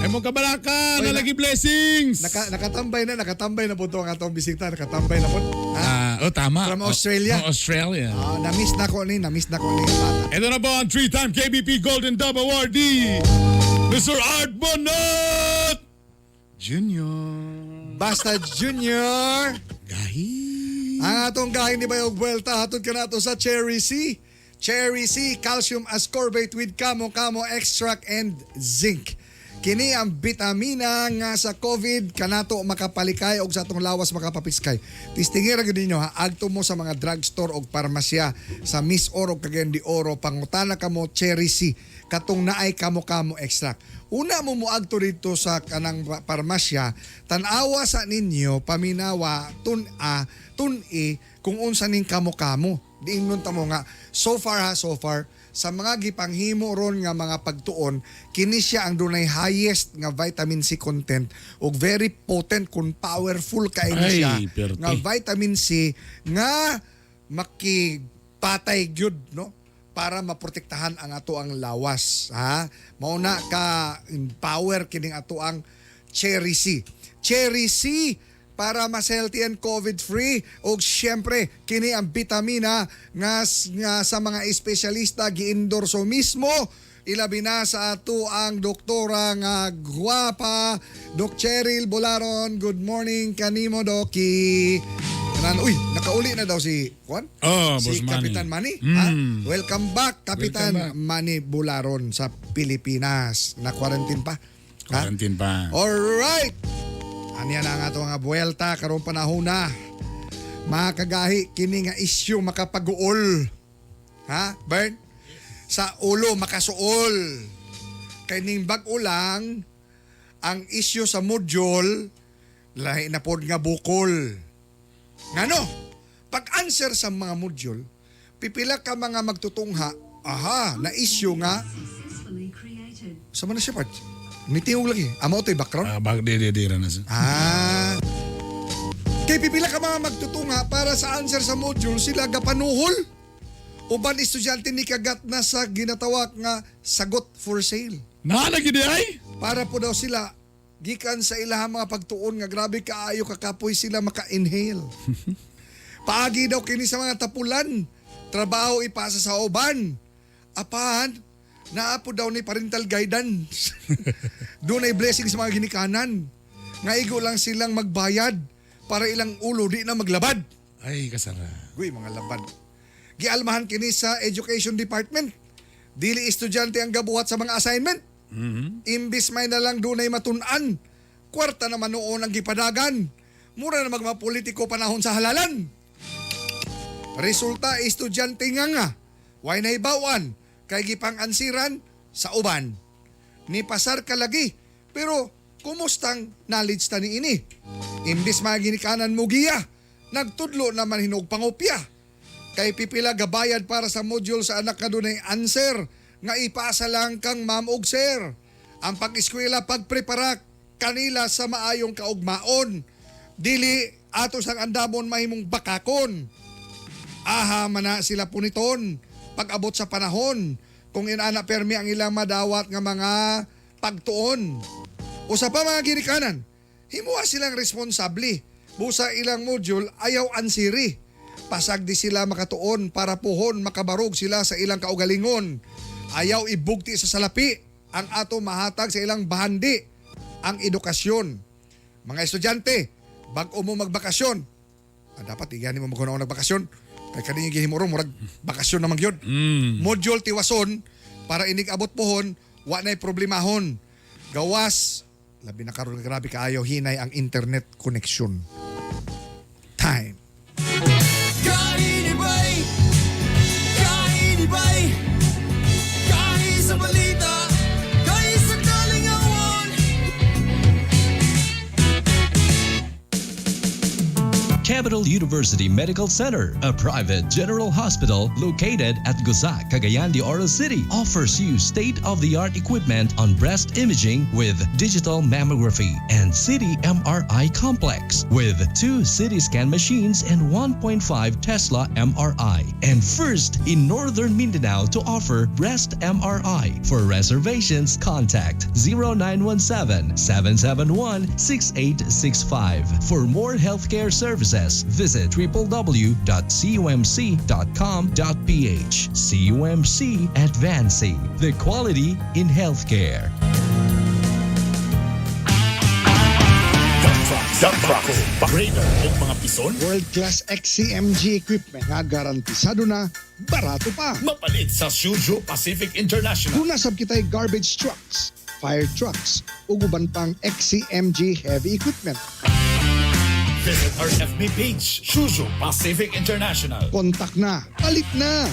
Ay mo kabalaka, Oy, nalagi blessings. Nakatambay na po ito ang atong bisita. Nakatambay na po. Ha? Oh, tama. From Australia. From Australia. Na-miss na ko ni bata. Ito na po ang three-time KBP Golden Dove Awardee, Mr. Art Bonot Jr. Basta Junior. Gahi. Ang atong gahin ni Bayog Buelta, hatod ka nato sa Cherry C. Cherry C, calcium ascorbate with kamo-kamo extract and zinc. Kini ang bitamina nga sa COVID kanato makapalikay og sa atong lawas makapapiskay. Tistingira gyud ninyo ha, agto mo sa mga drugstore og parmasya sa Miss Oro Cagayan de Oro, pangutana kamo Cherry C katong naay kamo-kamo extract. Una mo moadto dito sa kanang parmasya, tan-awa sa ninyo paminawa tun-a, tun-i kung unsa ning kamo-kamo. Diingnon ta mo nga so far ha, so far sa mga gipanghimo ron nga mga pagtuon, kini siya ang dunay highest nga vitamin C content ug very potent kun powerful kay ni Ay, siya perti. nga vitamin C nga makipatay gyud, no, para maprotektahan ang ato ang lawas, ha. Mao na ka power kining ato ang Cherry C. Cherry C para mas healthy and COVID free og syempre kini ang bitamina nga sa mga espesyalista giendorso mismo, ilabi na sa ato ang doktora nga gwapa, Doc Cheryl Bolaron. Good morning kanimo, Doki. Kanan, uy, nakauli na daw si Juan, Oh, si Boss Manny. Kapitan Manny, ha? Welcome back, Kapitan Welcome back. Manny Bolaron sa Pilipinas. Na quarantine pa, ha? Quarantine pa. Alright. Aniya na nga ato nga buwelta karong panahon na. Mga kagahi, kini nga issue makapaguol. Ha, Bern? Sa ulo makasuol. Kay ning bag-o lang ang issue sa module lahi na pod nga bukol. Ngano? Pag-answer sa mga module, pipila ka mga magtutungha, aha, na issue nga Sa man na siya part? Nitiog lagi. Amo to'y background? Ah, bag di di di ra na siya. Ah. Kay pipila ka mga magtutunga para sa answer sa module sila gapanuhol. Uban estudyante ni kagat na sa ginatawak nga sagot for sale. Na lagi di ay. Para po daw sila gikan sa ilahang mga pagtuon nga grabe kaayo kakapoy sila maka-inhale. Paagi daw kini sa mga tapulan, trabaho ipasa sa uban. Apan, naa po daw ni parental guidance. Doon ay blessing sa mga ginikanan. Nga igo lang silang magbayad para ilang ulo di na maglabad. Ay, kasara. Guy, mga labad. Gialmahan kini sa Education Department. Dili estudyante ang gabuhat sa mga assignment. Imbis may na lang dunay matun-an. Kwarta naman noon ang gipadagan. Mura na magmapolitiko panahon sa halalan. Resulta, estudyante nga nga. Way na ibawan, kay gipang ansiran sa uban. Ni pasar ka lagi, pero kumustang knowledge ta ni ini? Imbis maginikanan mo giya, nagtudlo naman hinog pangopya. Kay pipila gabayad para sa module sa anak ka dunay answer nga ipasa lang kang ma'am og sir. Ang pag-eskwela pagprepara kanila sa maayong kaugmaon. Dili ato sang andamon mahimong bakakon. Aha mana sila puniton pag-abot sa panahon kung inana permi ang ilang madawat nga mga pagtuon. Usa pa mga ginikanan, himuha silang responsable. Busa ilang module ayaw ansiri. Pasag di sila makatuon para puhon makabarog sila sa ilang kaugalingon. Ayaw ibugti sa salapi ang ato mahatag sa ilang bahandi ang edukasyon. Mga estudyante, bag-o mo magbakasyon, dapat igani mo magkunaon nagbakasyon. Kay kani gihimo ro murag bakasyon naman gyud. Module tiwason para inig abot pohon, wa nay problemahon. Gawas labi na karon grabe kaayo hinay ang internet connection. Time. Kainibay, kainibay, kahi sa balita, kahi sa kalingawan. Capital University Medical Center, a private general hospital located at Gusa, Cagayan de Oro City, offers you state-of-the-art equipment on breast imaging with digital mammography and CT MRI complex with two CT scan machines and 1.5 Tesla MRI. And first in Northern Mindanao to offer breast MRI. For reservations, contact 0917-771-6865. For more healthcare services, visit www.cumc.com.ph. CUMC Advancing the quality in healthcare. Dump trucks, grader o mga pison. World class XCMG equipment nga garantisado na barato pa. Mapalit sa Suzhou Pacific International. Duna sab kitay garbage trucks, fire trucks, ug uban pang XCMG heavy equipment. Visit our FB page, Suzhou Pacific International. Kontak na, palit na.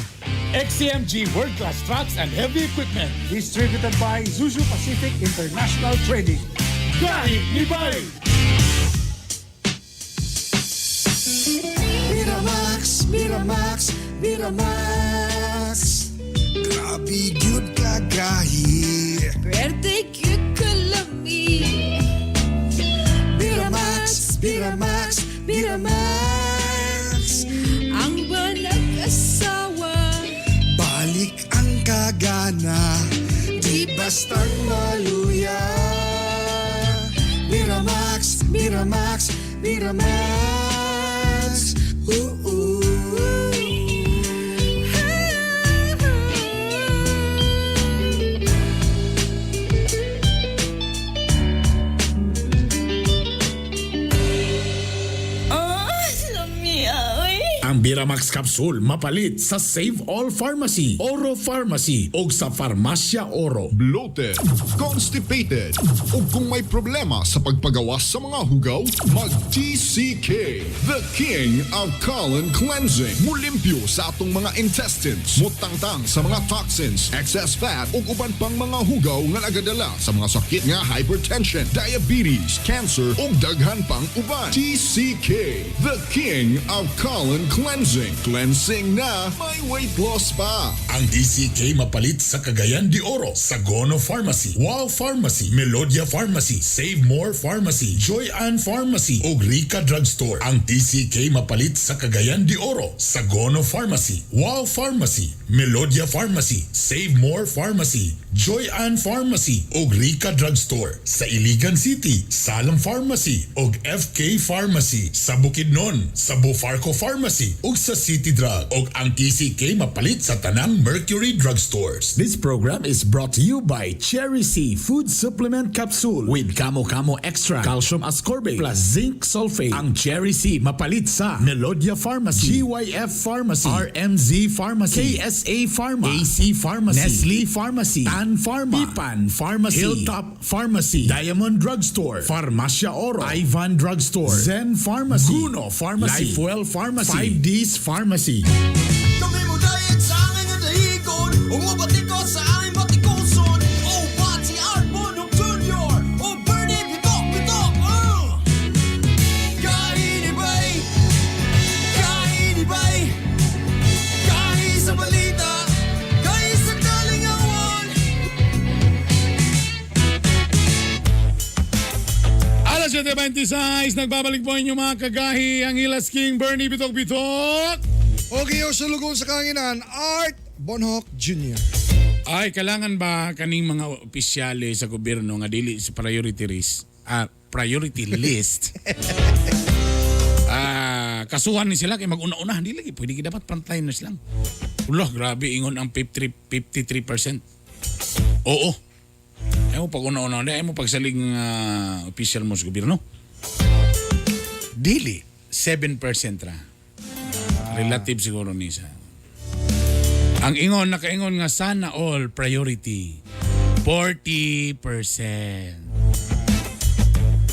XCMG World Class Trucks and Heavy Equipment. Distributed by Zuzu Pacific International Trading. Gahi ni Bay! Miramax, Miramax, Miramax. Grabe gyud kagahi. Pwerte gyud kalami. Miramax, Miramax, Miramax. Ang nag-asawa. Balik ang kagana, di bastang maluya. Miramax, Miramax, Miramax. Ooh, ooh. Oh, lamia, oy. Ang Biramax Capsule mapalit sa Save All Pharmacy, Oro Pharmacy o sa Farmasya Oro. Bloated, constipated, o kung may problema sa pagpagawas sa mga hugaw, mag-TCK, the king of colon cleansing. Mulimpyo sa atong mga intestines, mutangtang sa mga toxins, excess fat, ug uban pang mga hugaw nga nagadala sa mga sakit nga hypertension, diabetes, cancer, ug daghan pang uban. TCK, the king of colon cleansing. cleansing. Cleansing na, may weight loss pa. Ang DCK mapalit sa Cagayan de Oro, Sagono Pharmacy, Wow Pharmacy, Melodia Pharmacy, Save More Pharmacy, Joy Ann Pharmacy ug Rica Drugstore. Ang TCK mapalit sa Cagayan de Oro, Sagono Pharmacy, Wow Pharmacy, Melodia Pharmacy, Save More Pharmacy, Joy Ann Pharmacy ug Rica Drugstore. Sa Iligan City, Salam Pharmacy ug FK Pharmacy. Sa Bukidnon, sa Bufarco Pharmacy ug sa City Drug. Ug ang TCK mapalit sa tanang Mercury Drugstores. This program is brought to you by Cherry C Food Supplement Capsule with Camo Camo Extra, Calcium Ascorbate plus Zinc Sulfate. Ang Cherry C mapalit sa Melodia Pharmacy, GYF Pharmacy, RMZ Pharmacy, KSA Pharma, AC Pharmacy, Nestle Pharmacy, Tan Pharma, Pipan Pharmacy, Hilltop Pharmacy, Diamond Drugstore, Farmacia Oro, Ivan Drugstore, Zen Pharmacy, Guno Pharmacy, Lifewell Pharmacy, 5Ds Pharmacy. Kami mo dayeg sa angay nga dahigon, ug mobatikos sa aming batikuson. Oh, Bati Art Bonok Jr. Oh, Bernie Bitok Bitok. Kainibay, kainibay, kahi sa balita, kahi sa kalingawan. Alas 7:26, nagbabalik po inyong mga kagahi, ang Hilas King Bernie Bitok Bitok. Okay, yung sulugon sa kahanginan, Art Bonhoc Jr. Ay, kailangan ba kaning mga opisyales sa gobyerno nga dili sa priority list? Priority list. Kasuhan ni sila kay mag-una-una hindi lagi pwede gyud, dapat frontliners lang. Ulah, grabe ingon ang 53 53%. Oo. Ay mo pag una-una, ay mo pagsalig nga opisyal mo sa gobyerno. Dili 7% ra. Relative siguro ni sa. Ang ingon, nakaingon nga sana all priority. 40%.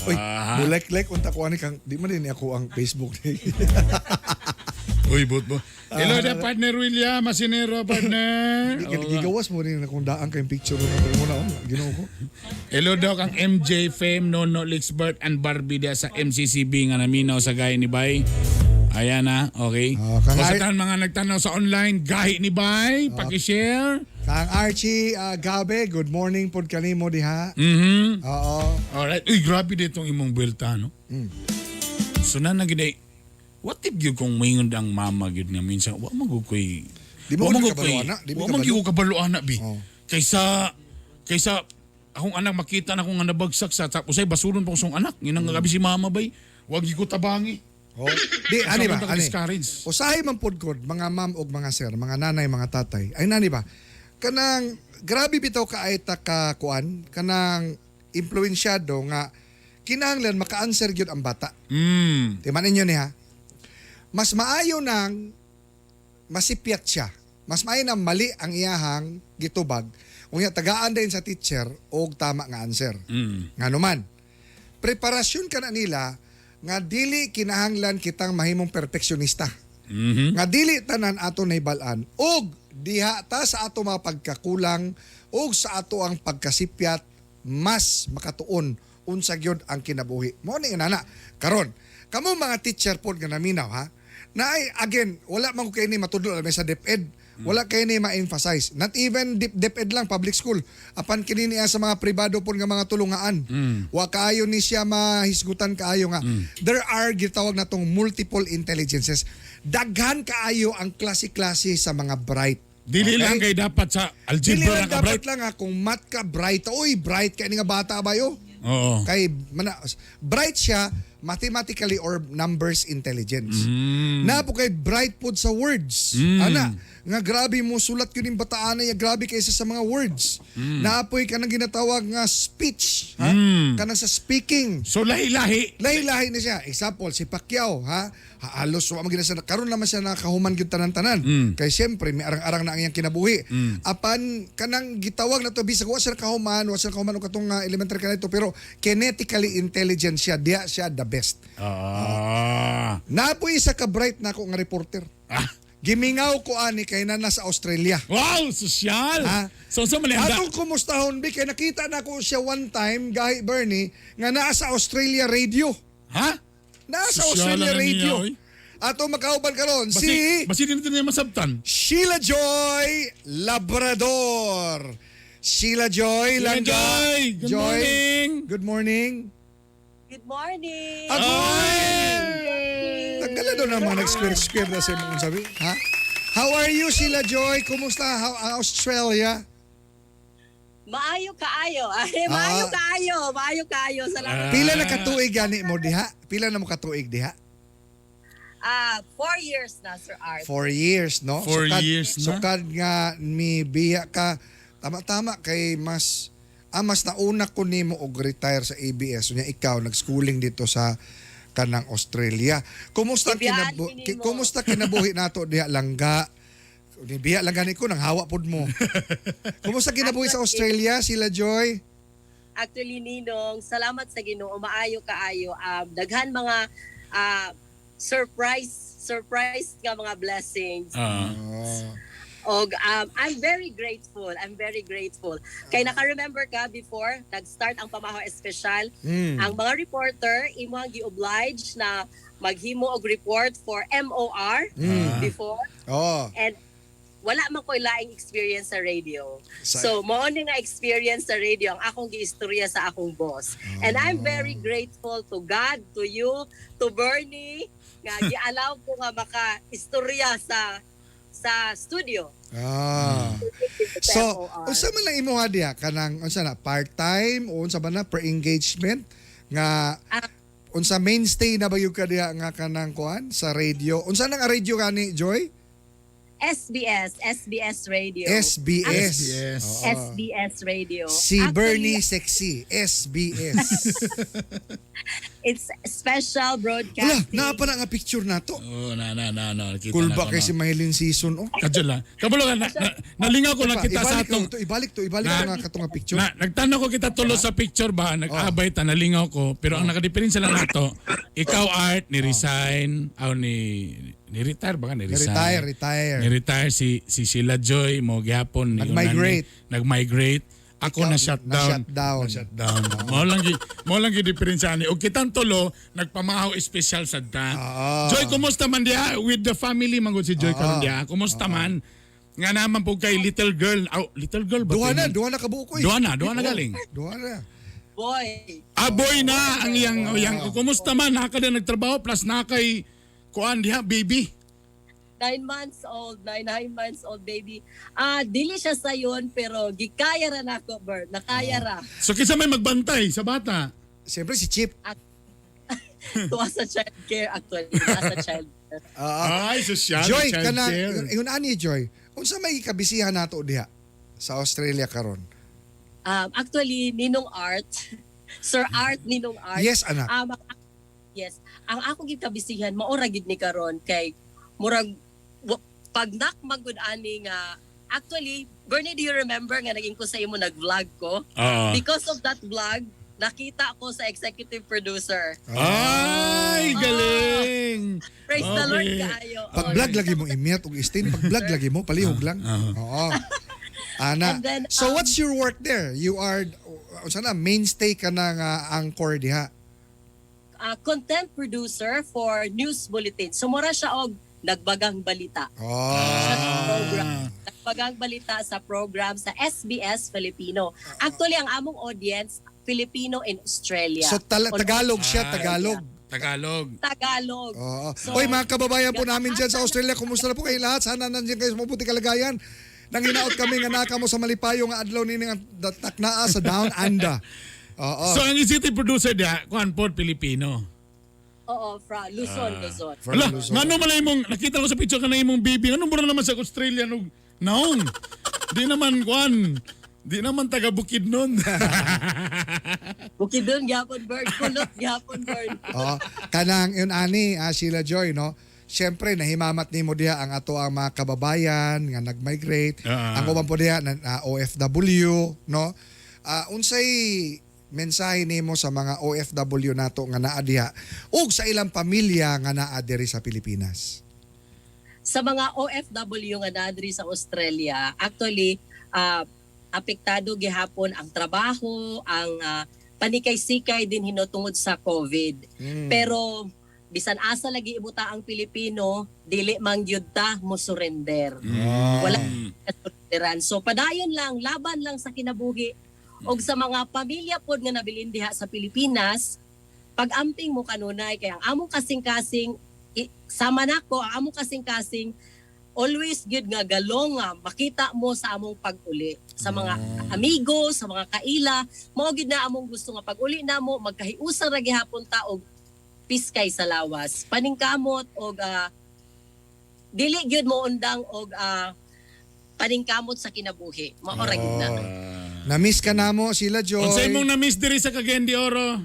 Uy, mulek-lek unta ko ani kang di man din ako ang Facebook ni. Uy, bot mo. Hello there, partner William Masinero, partner. Di ka gigawas mo rin akong daan kay picture mo pero mo na oh, Ginoo ko. Hello, Doc. Ang MJ Fame, Nono, Lixbert, and Barbie dia sa MCCB nga naminaw sa Gahi ni Bay. Ayan na, okay. Kang O sa tanan mga nagtanaw sa online, Gahi ni Bay, pakishare. Kang Archie Gabe, good morning pod kanimo diha. Oo. Alright. Uy, grabe ditong imong buwelta, no? So na nagiday, what if gyud kung maingon ang mama gyud nga minsan, wa man gud koy Di mo wa man gud gud koy- kabalo, ana. Di mo wa man kabalo. gyud ko kabalo ana bi. Kaysa akong anak makita na akong nga nabagsak sa tapos ay basulon pa ko sa akong anak. Nginang gabi si mama bay, wag gyud ko tabangi. Oh. Di ani ba? Sobrang Ani. discourage. Usahay man pod god mga ma'am og mga sir, mga nanay, mga tatay. Ay nani ba? Kanang grabe bitaw kaay ta ka kuan, kanang impluensyado nga kinahanglan maka-answer gyud ang bata. Di man ninyo niya. Mas maayo nang masipyat siya. Mas maayo nang mali ang iyahang gitubag. Unya tagaan din sa teacher og tama nga answer. Ngano man. Preparasyon ka na nila nga dili kinahanglan kitang mahimong perfectionista. Nga dili tanan ato nahibalan og diha ta sa ato mga pagkakulang og sa ato ang pagkasipyat mas makatuon unsa gyud ang kinabuhi. Mao ni inana. Karon, kamo mga teacher pod nga naminaw ha. Na ay again, wala man ko kay ni matudlo alam sa DepEd. Wala kay ni ma-emphasize. Not even DepEd lang public school. Apan kini niya sa mga pribado pod nga mga tulungaan. Wa kaayo ni siya mahisgutan kaayo nga. There are gitawag natong multiple intelligences. Daghan kaayo ang klase-klase sa mga bright. Dili Okay? lang kay dapat sa Dili algebra lang ka dapat bright. lang ha, kung math ka bright. Uy, bright ka ni nga bata ba yo? Oo. Kay mana, bright siya mathematically or numbers intelligence. Na po kay bright pod sa words. Ana, nga grabe mo sulat yun yung bataan niya, grabe kaysa sa mga words. Naapoy ka nang ginatawag nga speech, ha? Kanang sa speaking. So lahi-lahi. Lahi-lahi na siya. Example, si Pacquiao, ha? Halos wa man gid na siya karon naman siya nakahuman gyud tanan-tanan. Kay siyempre may arang-arang na ang iyang kinabuhi. Apan kanang gitawag na to bisag wa siya nakahuman, wa siya nakahuman og katong elementary kanito pero kinetically intelligent siya, diha siya the best. Napoy isa ka bright nako nga reporter. Gimingaw ko ani kay na nasa Australia. Wow, sosyal. So sa mali Atong kumustahon bi kay nakita na ko siya one time gahi Bernie nga naa sa Australia radio. Ha? Naa sa Sosyal Australia na niya, radio. oy. Ato makauban karon Basi, si basi din natin niya masabtan. Sheila Joy Labrador. Sheila Joy Sheila Langga. Joy, good morning. Good morning. Good morning. Agoy! Tanggalan doon naman nag-square-square na sa imong sabi. Ha? How are you, Sheila Joy? Kumusta how, ang Australia? Maayo kaayo. Ay, maayo kaayo. Maayo kaayo. Salamat. Pila na katuig gani mo diha? Pila na mo katuig diha? Ah, 4 years na, Sir Art. 4 years, no? 4 Sukad, years na. Sukad nga mi biya ka. Tama-tama kay mas nauna ko nimo og retire sa ABS unya ikaw nag-schooling dito sa kanang Australia. Kumusta Ibiyaan ko nimo. Kumusta kinabuhi nato diha, langga? Ni biya lang gani ko nang hawa pud mo. Kumusta kinabuhi sa Australia, sila Joy? Actually, Ninong, salamat sa Ginoo. Maayo kaayo. Daghan mga surprise surprise nga mga blessings. Og I'm very grateful. I'm very grateful. Kay naka-remember ka before nag-start ang Pamahaw Espesyal, ang mga reporter imong gi-oblige na maghimo og report for MOR before and wala man ko'y laing experience sa radio. So, mao ni nga experience sa radio ang akong giistorya sa akong boss. And I'm very grateful to God, to you, to Bernie, nga gi-allow ko nga maka-istorya sa studio. Sa So, MOR. unsa man lang imuha diha kanang unsa na, part-time o unsa ba na per engagement nga unsa mainstay na ba gyud ka diha nga kanang kuan sa radio? Unsa nang radio gani, Joy? SBS, SBS Radio. SBS. SBS. Oo. SBS Radio. Si Actually, Bernie Sexy, SBS. It's special Wala, broadcasting. naa pa na nga picture nato. Oh, na na na na. Nakita Kulba na ko kay na. si Maylin Season oh. Kadyo lang. Kabalo ka, nalingaw ko lang kita sa Ibalik atong to, ibalik to, ibalik to nga katong nga picture. Na, nagtanaw ko kita tulo sa picture ba, nag-abay ta, nalingaw ko. Pero ang nakadiferensya lang nato, ikaw Art, ni resign, aw ni retire ba ka? Ni resign. Retire, retire. Ni retire si Sheila Joy mo gihapon ni Nag-migrate. Nag-migrate. Ako Ikaw, na shutdown. na-shutdown. Na shutdown. Mao lang gi diferensya ni. Og kitang tulo nagpamahaw espesyal sad ta. Joy, kumusta man diha with the family man gud si Joy karon diha? Kumusta man? Nga naman po kay little girl. Aw, little girl ba? Duha to? na, duha na kabuo ko eh. Duha na galing. Duha na. Boy. Ah, boy na ang iyang iyang kumusta man naka na nagtrabaho plus na kay kuan diha baby. 9 months old, 9 months old baby. Ah, dili siya sayon pero gikaya ra nako, Bert. Nakaya ra. So kinsa may magbantay sa bata? Siyempre si Chip. Tuwa sa child care actually, tuwa sa child care. Ay, sosyal. Joy, child kana care. ingon ani Joy. Unsa may kabisihan nato diha sa Australia karon? Actually, Ninong Art, Sir Art, Ninong Art. Yes, anak. Yes, ang ako gid kabisihan mao ra gid ni karon kay murag pag nakmagud ani nga actually Bernie, do you remember nga naging ko sa imo nag-vlog ko? Because of that vlog, nakita ko sa executive producer. Ay, galing. Praise the Lord kaayo. Pag vlog lagi mo imiyat og istin, pag vlog lagi mo palihog lang. Oo. Ana. And then, So what's your work there? You are unsa na mainstay ka na nga anchor diha? Content producer for news bulletin. So mura siya og Nagbagang Balita. Sa program. Nagbagang Balita sa program sa SBS Filipino. Actually, ang among audience, Filipino in Australia. So Tagalog siya, Tagalog. Tagalog. Tagalog. Oo. So, Oy, mga kababayan po namin dyan sa Australia, kumusta na po kayo lahat? Sana nandiyan kayo sa mabuti kalagayan. Nanginaot kami nga naka mo sa malipayo nga adlaw nini nga taknaa sa Down Under. Oo. So ang executive producer diha, kuan po Pilipino. Oo, from Luzon, Luzon. Wala, ngano man lang imong nakita ko sa picture ka na imong baby, ngano mura naman sa Australia og naong. Di naman kuan. Di naman taga Bukid nun. Bukidnon gyapon, Bird. Kulot gyapon, Bird. Oo. Kanang yun ani, Sheila Joy, no? Siyempre, nahimamat nimo diha ang ato ang mga kababayan nga nag-migrate. Ang uban po diha na, OFW, no? Unsay mensahe nimo sa mga OFW nato nga naa diha ug sa ilang pamilya nga naa diri sa Pilipinas? Sa mga OFW nga naadri sa Australia, actually, apektado gihapon ang trabaho, ang panikay-sikay din hinotungod sa COVID. Pero Bisan asa lagi ibuta ang Pilipino, dili man gyud ta mo surrender. Wala surrenderan. So padayon lang, laban lang sa kinabuhi og sa mga pamilya pod nga nabilin diha sa Pilipinas, pag-amping mo kanunay kay ang among kasing-kasing sama nako ang among kasing-kasing always gyud nga galong nga makita mo sa among pag-uli sa mga amigo, sa mga kaila, mao gyud na among gusto nga pag-uli namo magkahiusa ra gihapon ta og piskay sa lawas. Paningkamot og dili gyud mo undang og paningkamot sa kinabuhi. Mao ra gyud na. Na-miss ka na mo sila, Joy. Unsay mong na-miss diri sa Cagayan de Oro?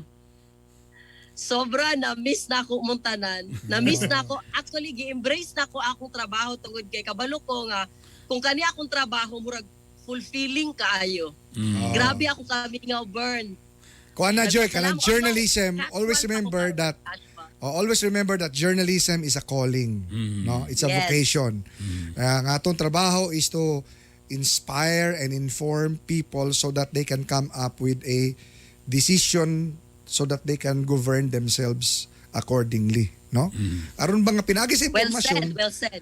Sobra na-miss na ako muntanan. Na-miss na ako. Actually, gi-embrace na ako akong trabaho tungod kay kabalo ko nga kung kani akong trabaho murag fulfilling kaayo. Grabe ako kamingaw, Burn. Kuha na, Joy, kanang Salamat. journalism, always remember that always remember that journalism is a calling, no? It's a Yes. vocation. Ang atong trabaho is to inspire and inform people so that they can come up with a decision so that they can govern themselves accordingly, no? Aron ba nga pinagi sa Well impormasyon, said, well said.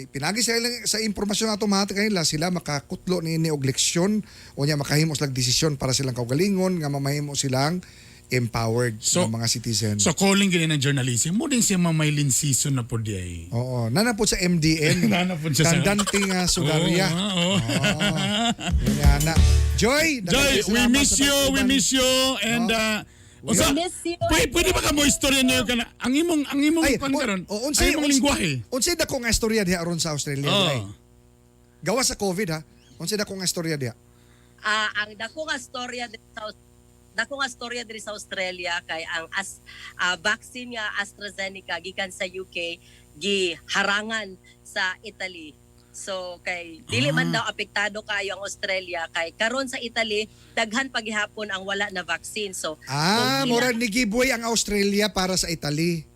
Pinagi sa impormasyon ato mahatag kanila, sila makakutlo niini og leksyon o nya makahimo silang desisyon para silang kaugalingon nga mamahimo silang empowered So- nga mga citizen. So calling gini ng journalism mo din siya mamaylin season na po di ay. Oo, nana po sa MDN. Nana po siya sa- Dandante nga sugarya. Oo, oo. Yun nga na. Joy, Joy, daghang we salamat miss sa you, we pag-uban. miss you and We miss you. Pwede ba ka mo istorya niyo kana ang imong Ay, kuan karon? o, Ang imong lingwahe. Unsay dako nga istorya diha aron sa Australia Oo. diay? Gawa sa COVID ha. Unsay dako nga istorya diha? Ang dako nga storya diri sa Australia kay ang vaccine nga AstraZeneca gikan sa UK giharangan sa Italy. So kay dili man daw apektado kayo ang Australia kay karon sa Italy daghan paghihapon ang wala na vaccine. So kung Murag ni giveaway ang Australia para sa Italy.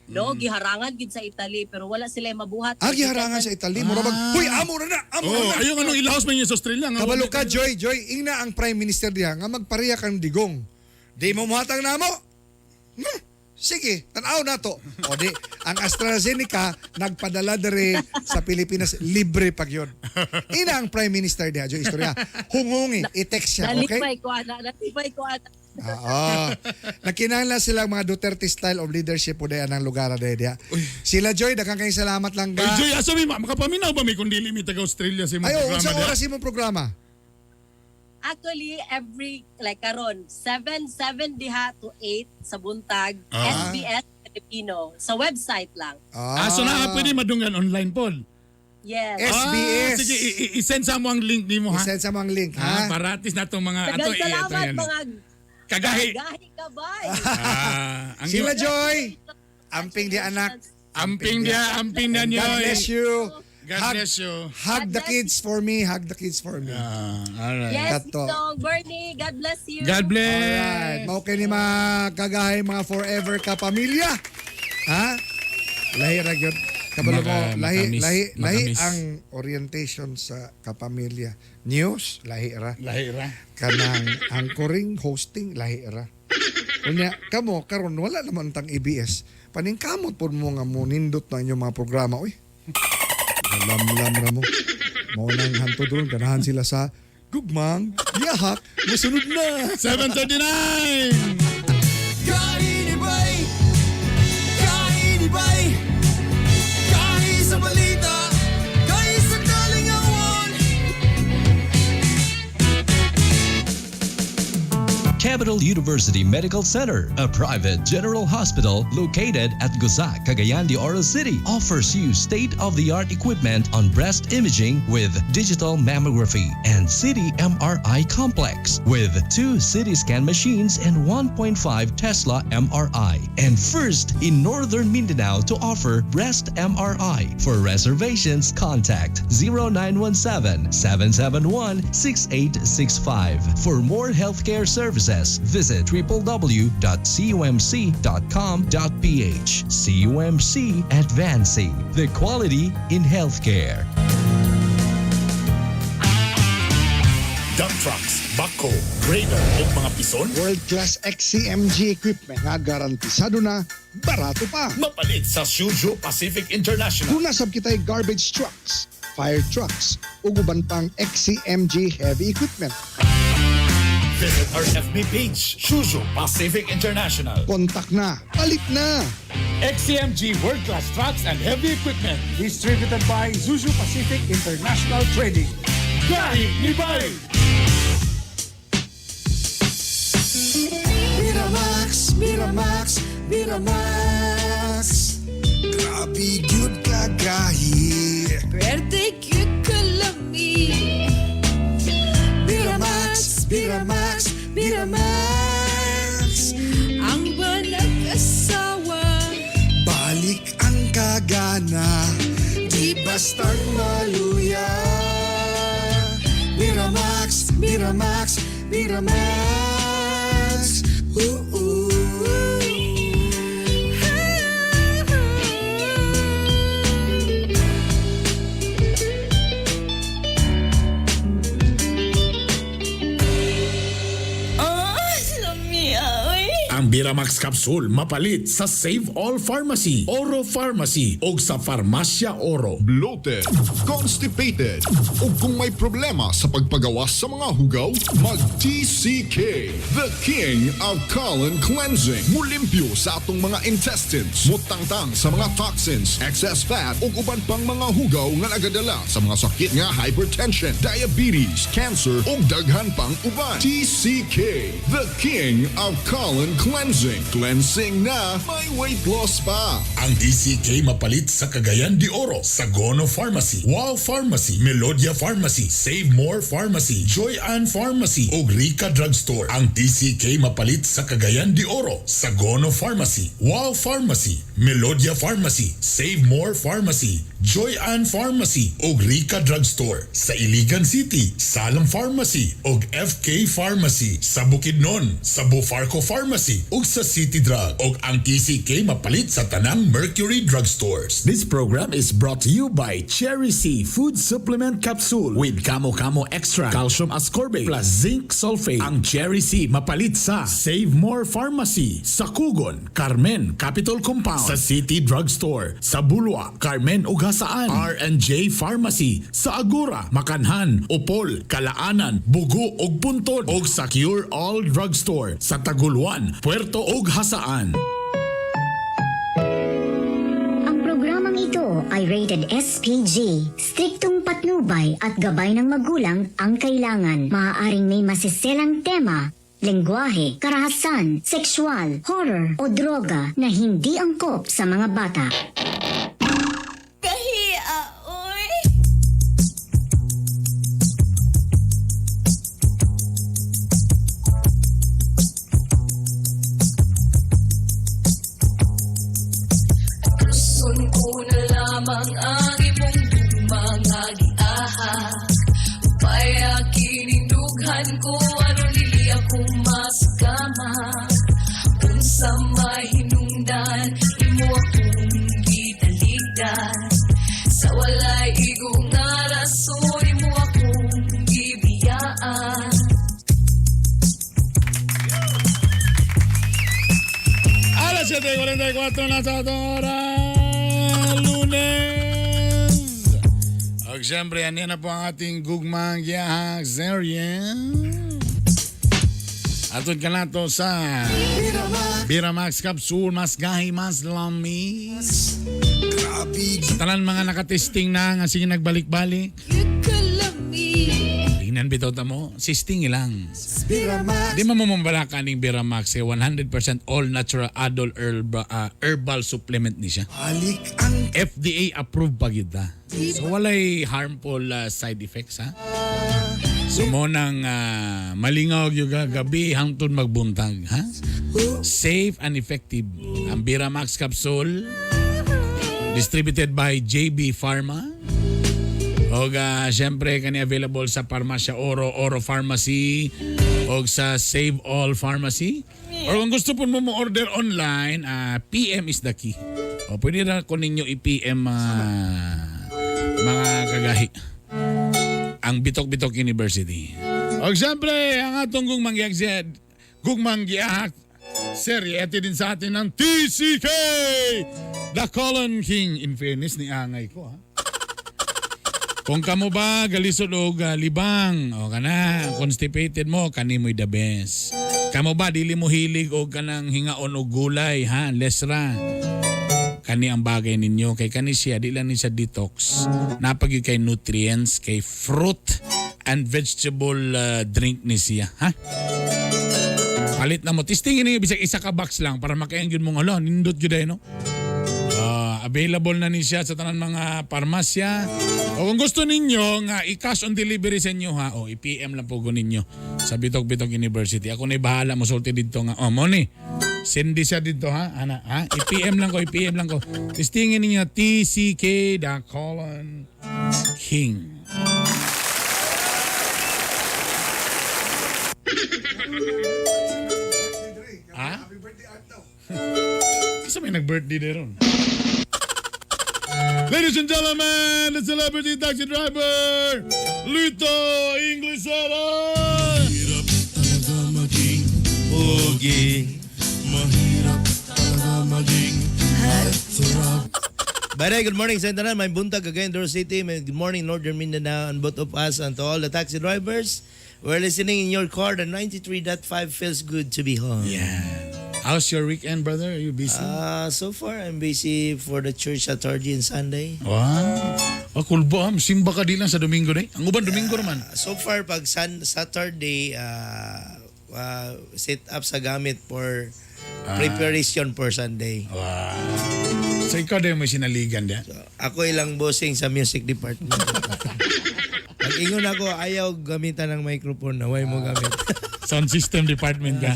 No, giharangan gid sa Italy pero wala sila mabuhat. Giharangan sa Italy. Mura bag, huy, amo na na, amo Oh, na na. ayong anong ilahos man yun sa Australia nga. Kabalo ka, Joy, Joy, ingna ang Prime Minister diha nga magpareha kang digong. Di mo muhatag namo. Sige, tan-aw na to. O di, ang AstraZeneca nagpadala diri sa Pilipinas libre pag yun. Ina ang Prime Minister diha, Joy, istorya. Hungungi, i-text siya, okay? Nalipay ko ana, nalipay ko ana. Oo. Nagkinahanglan sila mga Duterte style of leadership po diyan ang lugar na diha. Sila Joy, daghang kayong salamat lang Oy, ga. Joy, asa mi makapaminaw ba mi kung dili mi taga Australia sa imong Ayo, programa? unsa diha? oras imong programa? Actually, every, like karon 7 diha to 8 sa buntag, SBS Filipino, sa website lang. Ah, so na pwede madunggan online Paul. Yes. SBS. Sige, i-send sa mo ang link nimo ha. I-send sa mo ang link, ha? Paratis na itong mga ato Daghang salamat mga Kagahi. Kagahi kabay. Ang Sila Joy, amping di anak. Amping dia, amping dia And God Joy. bless you. God bless you. Hug the kids for me. Hug the kids for me. Alright. Yes, Kato. Ninong Bernie, God bless you. God bless. Alright. Mao kini mga kagahi, mga forever ka pamilya. Ha? Lahi ra gyud. Kabalo mo, lahi Makamis, lahi lahi makamis. ang orientation sa kapamilya. News, lahi ra. Lahi ra. Kanang anchoring, hosting, lahi ra. Unya, kamo karon wala naman tang ABS. Paningkamot pud mo nga mo nindot na inyong mga programa oy. Lamlam ra mo. Mao nang hantod ron ganahan sila sa Gugmang Yahak musunod na. 7:39. Kainibay, kainibay, kahi sa balita, kahi sa kalingawan. Capital University Medical Center, a private general hospital located at Gusa, Cagayan de Oro City, offers you state-of-the-art equipment on breast imaging with digital mammography and CT MRI complex with 2 CT scan machines and 1.5 Tesla MRI. And first in Northern Mindanao to offer breast MRI. For reservations, contact 0917-771-6865. For more healthcare services, visit www.cumc.com.ph. CUMC, advancing the quality in healthcare. Dump trucks, Backhoe, grader ug mga pison? World class XCMG equipment nga garantisado na, barato pa. Mapalit sa Suzhou Pacific International. Duna sab kitay garbage trucks, fire trucks, ug uban pang XCMG heavy equipment. Visit our FB page, Suzhou Pacific International. Kontak na, palit na! XCMG World Class Trucks and Heavy Equipment. Distributed by Zuzu Pacific International Trading. Gahi ni Bay! Miramax, Miramax, Miramax. Grabe gyud kagahi. Pwerte gyud kalami. Miramax, Miramax, Miramax. Ang banag-asawa. Balik ang kagana, di bastang maluya. Miramax, Miramax, Miramax. Ooh, Oh, lamia, oy. Ang Biramax Capsule mapalit sa Save All Pharmacy, Oro Pharmacy o sa Farmacia Oro. Bloated, constipated, o kung may problema sa pagpagawas sa mga hugaw, mag-TCK, the king of colon cleansing. Mulimpyo sa atong mga intestines, mutangtang sa mga toxins, excess fat, ug uban pang mga hugaw nga nagadala sa mga sakit nga hypertension, diabetes, cancer, ug daghan pang uban. TCK, the king of colon cleansing. Cleansing na, may weight loss pa. Ang DCK mapalit sa Cagayan de Oro, Sagono Pharmacy, Wow Pharmacy, Melodia Pharmacy, Save More Pharmacy, Joy Ann Pharmacy ug Rica Drugstore. Ang DCK mapalit sa Cagayan de Oro, Sagono Pharmacy, Wow Pharmacy, Melodia Pharmacy, Save More Pharmacy, Joy Ann Pharmacy ug Rica Drugstore. Sa Iligan City, Salam Pharmacy ug FK Pharmacy. Sa Bukidnon, sa Bufarco Pharmacy ug sa City Drug. Ug ang TCK mapalit sa tanang Mercury Drugstores. This program is brought to you by Cherry C Food Supplement Capsule with Kamo Kamo Extra, Calcium Ascorbate plus Zinc Sulfate. Ang Cherry C mapalit sa Save More Pharmacy, sa Kugon, Carmen, Capitol Compound, sa City Drugstore, sa Bulwa, Carmen ug Hasaan, R&J Pharmacy, sa Agora, Makanhan, Upol, Kalaanan, Bugo ug Puntod, ug sa Cure All Drugstore, sa Taguluan, Puerto ug Hasaan. Ang programang ito ay rated SPG. Striktong patnubay at gabay ng magulang ang kailangan. Maaaring may masiselang tema, lengguwahe, karahasan, sexual, horror o droga na hindi angkop sa mga bata. Kahia, oy. Gusto ko na lamang ang imong mga giaha. Upaya kinindughan ko aron dili ako masakama. Unsa may hinungdan imo akong gitaligdan. Sa walay igo nga rason imo akong gibiyaan. Alas 7:44 na sa atong oras, Lunes. Og siyempre, yan na po ang ating gugmang giyahak, Zerian. Atod ka na to sa Biramax Capsule, mas gahi, mas lamis. Sa tanan mga nakatesting na nga sige nagbalik-balik. Tingnan bitaw ta mo, sisting ilang. Di mo mamambala ka ning Biramax eh, 100% all natural adult herbal supplement ni siya. Balik ang FDA approved pa gyud ta. So walay harmful side effects ha. So mo nang malingaw gyud ka gabi hangtod magbuntag ha. Safe and effective ang Biramax capsule distributed by JB Pharma. Og syempre kani available sa Parmasya Oro, Oro Pharmacy og sa Save All Pharmacy. Or kung gusto po mo mo-order online, PM is the key. O pwede na ko ninyo i-PM mga kagahi. Ang Bitok Bitok University. Og siyempre, ang atong gugmang giagsi, gugmang giahak, serye eti din sa atin ng TCK! The Colon King. In fairness, ni angay ko ha. Kung kamo ba galisod og libang o kana constipated mo, kani mo'y the best. Kamo ba dili mo hilig og kanang hingaon og gulay ha, lesra. Kani ang bagay ninyo kay kani siya di lang ni siya detox. Napag kay nutrients, kay fruit and vegetable drink ni siya ha. Palit na mo. Testingin ninyo bisag isa ka box lang para makayan gyud mo nga, "Ala, nindot gyud ay no." Available na ni siya sa tanan mga parmasya. O kung gusto ninyo nga i-cash on delivery sa inyo ha, o i-PM lang po ko ninyo sa Bitok Bitok University. Ako na bahala mosulti dito nga. Oh, mo ni. Send siya dito ha, ana ha. I-PM lang ko, i-PM lang ko. Testingin ninyo TCK the Colon King. Ha? Happy birthday, Art daw. Kasi may nag-birthday din ron. Ladies and gentlemen, the celebrity taxi driver, Lito Inglesera! Mahirap talaga maging pogi. Mahirap talaga maging heartthrob. By the way, good morning sa tanan. May buntag again, Doro City. May good morning, Northern Mindanao, and both of us and to all the taxi drivers. We're listening in your car. The 93.5 feels good to be home. Yeah. How's your weekend, brother? Are you busy? So far, I'm busy for the church Saturday and Sunday. Wow. Ah, kulbo ah. Simba ka di lang sa Domingo na eh. Ang uban Domingo naman. So far, pag Saturday, set up sa gamit for preparation for Sunday. Wow. So ikaw din may sinaligan di? So, ako ilang bossing sa music department. Pag ingon ako, ayaw gamitan ng microphone na, why mo gamit? Sound system department ka.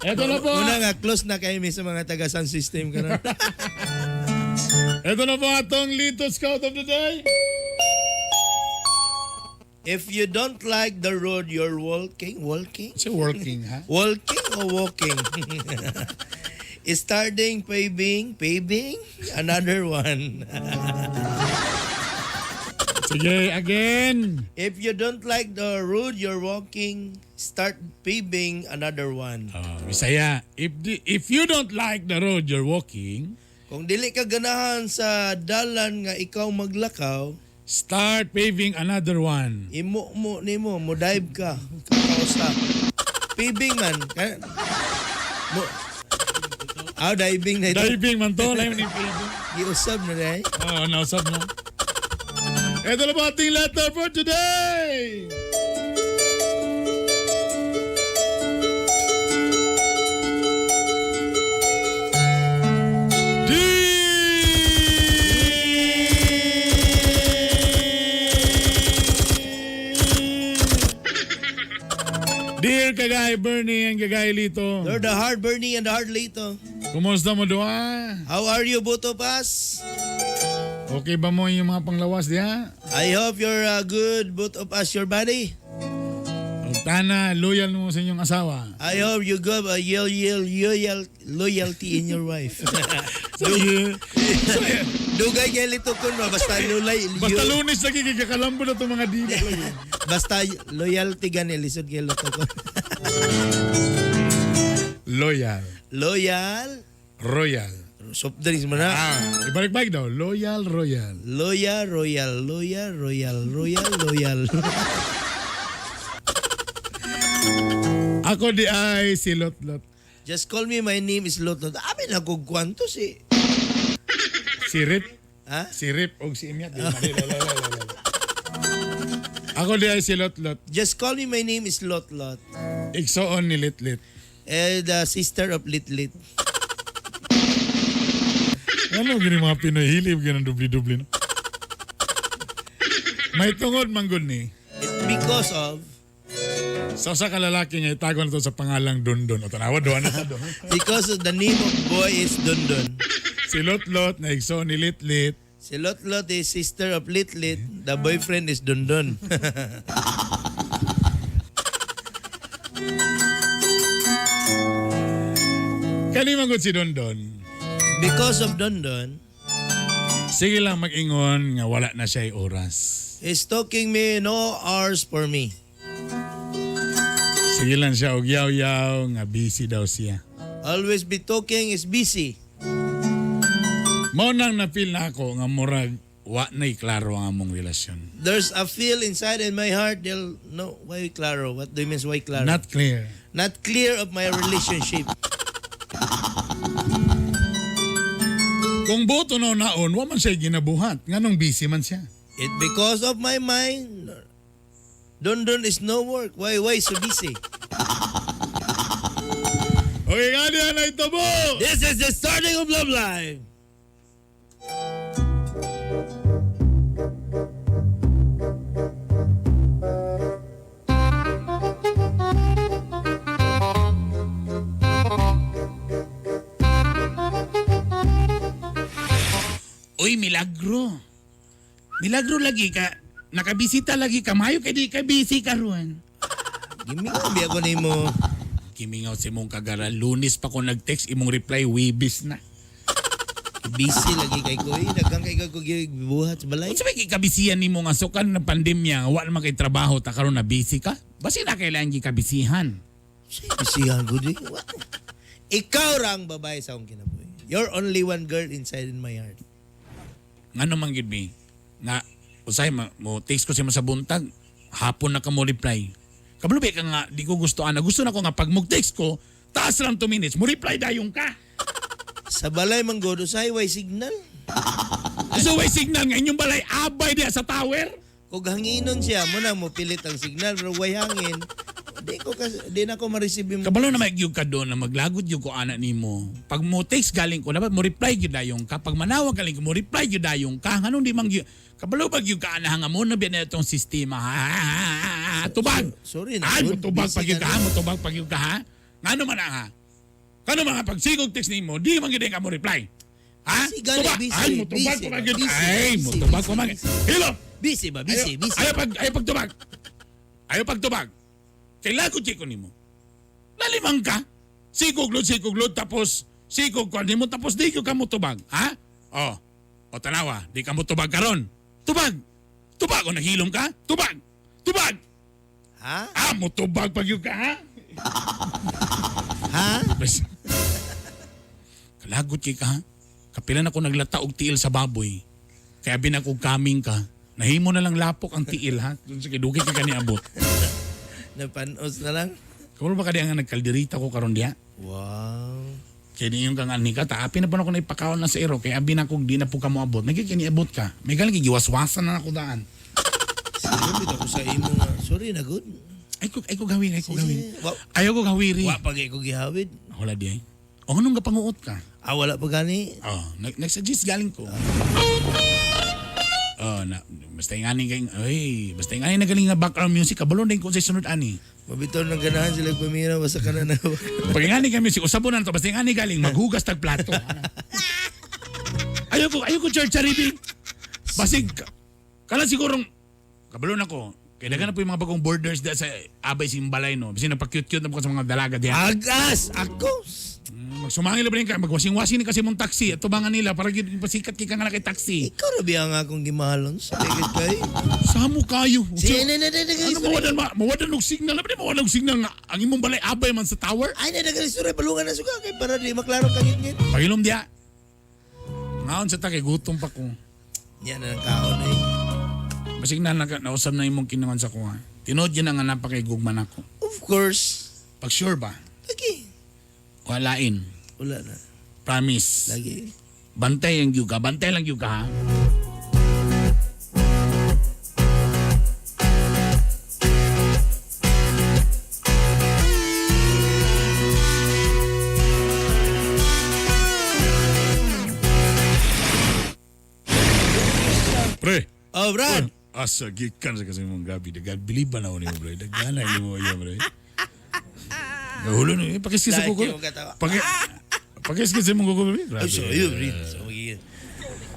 Eto na po. Una nga, close na kayo sa mga taga sound system karon. Eto na po atong Lito Scout of the Day. If you don't like the road you're walking, walking? Say working, ha? Walking or walking? Starting paving, paving, another one. Sige, again. If you don't like the road you're walking, start paving another one. Oh, Bisaya, if you don't like the road you're walking, kung dili ka ganahan sa dalan nga ikaw maglakaw, start paving another one. Imo mo nimo, mo dive ka. Kausa. Paving man. Mo diving na ito. Diving man to, lain ni paving. Giusab na dai. Oo, nausab na. Ito na po ating letter for today! D! Dear Kagay Bernie and Kagay Lito. You're the hard Bernie and the hard Lito. Kumusta mo doa? How are you, both of us? Okay ba mo yung mga panglawas diha? I hope you're good, both of us, your body. Tana, loyal mo sa inyong asawa. I hope you got a loyalty in your wife. So, yeah. Dugay kay Lito kun ba basta lulay. Basta Lunes lagi kay kakalambo na itong mga dila lagi. Basta loyalty gani lisod kay Lito kun. Loyal. Loyal. Royal. Soft drinks mo na. Ah, ibalik-balik daw. Loyal, royal. Loyal, royal, loyal, royal, royal, loyal. Ako di ay si Lotlot. Just call me, my name is Lotlot. Abi na kog kwanto si... Si Rip. Ha? Si Rip og si Imyat. Ako di ay si Lotlot. Just call me, my name is Lotlot. Igsoon ni Litlit. Eh, the sister of Litlit. Ano gini mga Pinoy hilib ganun dubli-dubli no? May tungod manggod ni. Because of Sa usa ka lalaki nga itago na to sa pangalang Dondon. O tanawa doon na to. Because of the name of boy is Dondon. Si Lotlot na igsoon ni Litlit. Si Lotlot is sister of Litlit. The boyfriend is Dondon. Kani manggod si Dondon. Because of Dondon, sige lang mag-ingon nga wala na siya oras. He's talking me no hours for me. Sige lang siya og yaw-yaw nga busy daw siya. Always be talking is busy. Mao nang na-feel na ako nga murag wa na'y klaro ang among relasyon. There's a feel inside in my heart. They'll no, why klaro? What do you mean why klaro? Not clear. Not clear of my relationship. Kung boto na naon, wa man siya ginabuhat. Nganong busy man siya? It because of my mind. Don don is no work. Why so busy? Okay, nga niya na ito mo! This is the starting of Love Live. Uy, milagro. Milagro lagi ka. Nakabisita lagi ka. Mayo kay di ka busy karon. Gimingaw biya ko nimo. Gimingaw si mong kagara. Lunes pa ko nag-text, imong reply, wibis na. Busy lagi kay ko. Eh. Daghang kay ko gibuhat sa balay. Unsa may gikabisihan nimo nga sukan ng pandemya, wa naman kay trabaho ta karon na busy ka? Basi na kailangan gikabisihan. Bisihan ko di. Ikaw ra ang babae sa akong kinabuhi. You're only one girl inside in my heart. Ngano man gid mi nga usay mo text ko sa sa buntag, hapon na ka mo reply. Kabalo ba ka nga di ko gusto ana, gusto na ko nga pag mo text ko, taas lang 2 minutes, mo reply dayon ka. Sa balay man god usay way signal. So way signal nga inyong balay abay diya sa tower. Kung hanginon siya, mo na mo pilit ang signal pero way hangin. Di na ko ma-receive yung Kabalo na may gyud ka doon na maglagod gyud ko ana nimo. Pag mo text galing ko dapat mo reply gyud dayon ka. Pag manawag galing ko mo reply gyud dayon ka. Nganong di man gyud kabalo ba gyud ka ana nga mo na biya na itong sistema. Ha, tubag. Sorry na. Ay, mo tubag pag gyud ka, mo tubag pag gyud ka ha. Ngano man ang ha? Kano mga pagsigog text nimo, di man gyud ka mo reply. Ha? Busy gani, Tubag. busy, Ay, mo tubag busy, pa gyud. busy, Ay, mo busy, tubag busy, pa man. Hilo. Busy ba? Busy, busy. Ayaw pagtubag. Ayaw pagtubag. Kay lagot ko nimo. Lalimang ka. Sigog lod, sigog lod, tapos sigog ko nimo, tapos di ko ka mo tubag. Ha? O, o tanawa, di ka mo tubag karon. Tubag. Tubag o nahilom ka? Tubag. Tubag. Ha? Ah, mo tubag pag yun ka, ha? Ha? Kalagot kay ka, ha? Kapilan ako naglata og tiil sa baboy. Kaya binakog kaming ka. Nahimo na lang lapok ang tiil, ha? Doon sa kidugay ka kaniabot. Napanos na lang. Kabalo ba ka diya nga nagkalderita ko karon diya? Wow. Kaya di yung kang ani ka, taapi na pa na ako na ipakaon na sa ero. Kaya abi na kung di na po ka moabot. May kiniabot ka. May galing giwaswasan na ako daan. Sige, bitaw ko sa imo nga. Sorry na good. Ay ko gawin, ay ko gawin. Ayaw ko gawiri. Wa pa kay ko gihawid. Wala di ay. O anong gapanguot ka? Ah, wala pa gani. Oh, nag-suggest galing ko. Oh, na, basta yung ani kay, ay, basta yung ani na galing nga background music, kabalo na yung kung sa sunod ani. Mabitaw ng ganahan sila pamira, basta ka na na. Pag yung ani kay music, usabo na to, basta yung ani galing, maghugas tag plato. Ayaw ko, Church Charibi. Basig, kala sigurong, kabalo na ko, kailangan na po yung mga bagong borders da sa Abay Simbalay, no? Kasi napakute-cute na po sa mga dalaga diyan. Agas! Akos! Magsumangil ba rin ka, magwasing-wasing ni kasi mong taxi. At tubangan nila para pasikat ka nga na kay taxi. Ikaw ra biya nga akong gimahalon sa tigit kay. Samo kayo. Sige, na, na, na, na, Ano mawadan ma? Mawadan og signal. Ano mawadan og signal nga ang imong balay abay man sa tower? Ay, na nagalisura istorya palungan na suga kay para di maklaro kangit-ngit. Pagilom diya. Ngaon sa ta kay gutom pa ko. Yan na ang kaon eh. Basig na nausab na imong kinuhan sa kuha. Tinuod yun na nga napakay gugman ako. Of course. Pag sure ba? Lagi. Walain. Wala na. Promise. Lagi. Bantay ang yuga. Bantay lang yuga ha. Pre. Oh, Brad. Asa gikan sa kasi mong gabi. Dagan believe ba na ako niyo, pre? Dagana mo iyo, pre. Nahulo na. Pakiskis sa kuko. Pakiskis sa mong kuko, pre. Ay, so, yun, pre. So, magiging.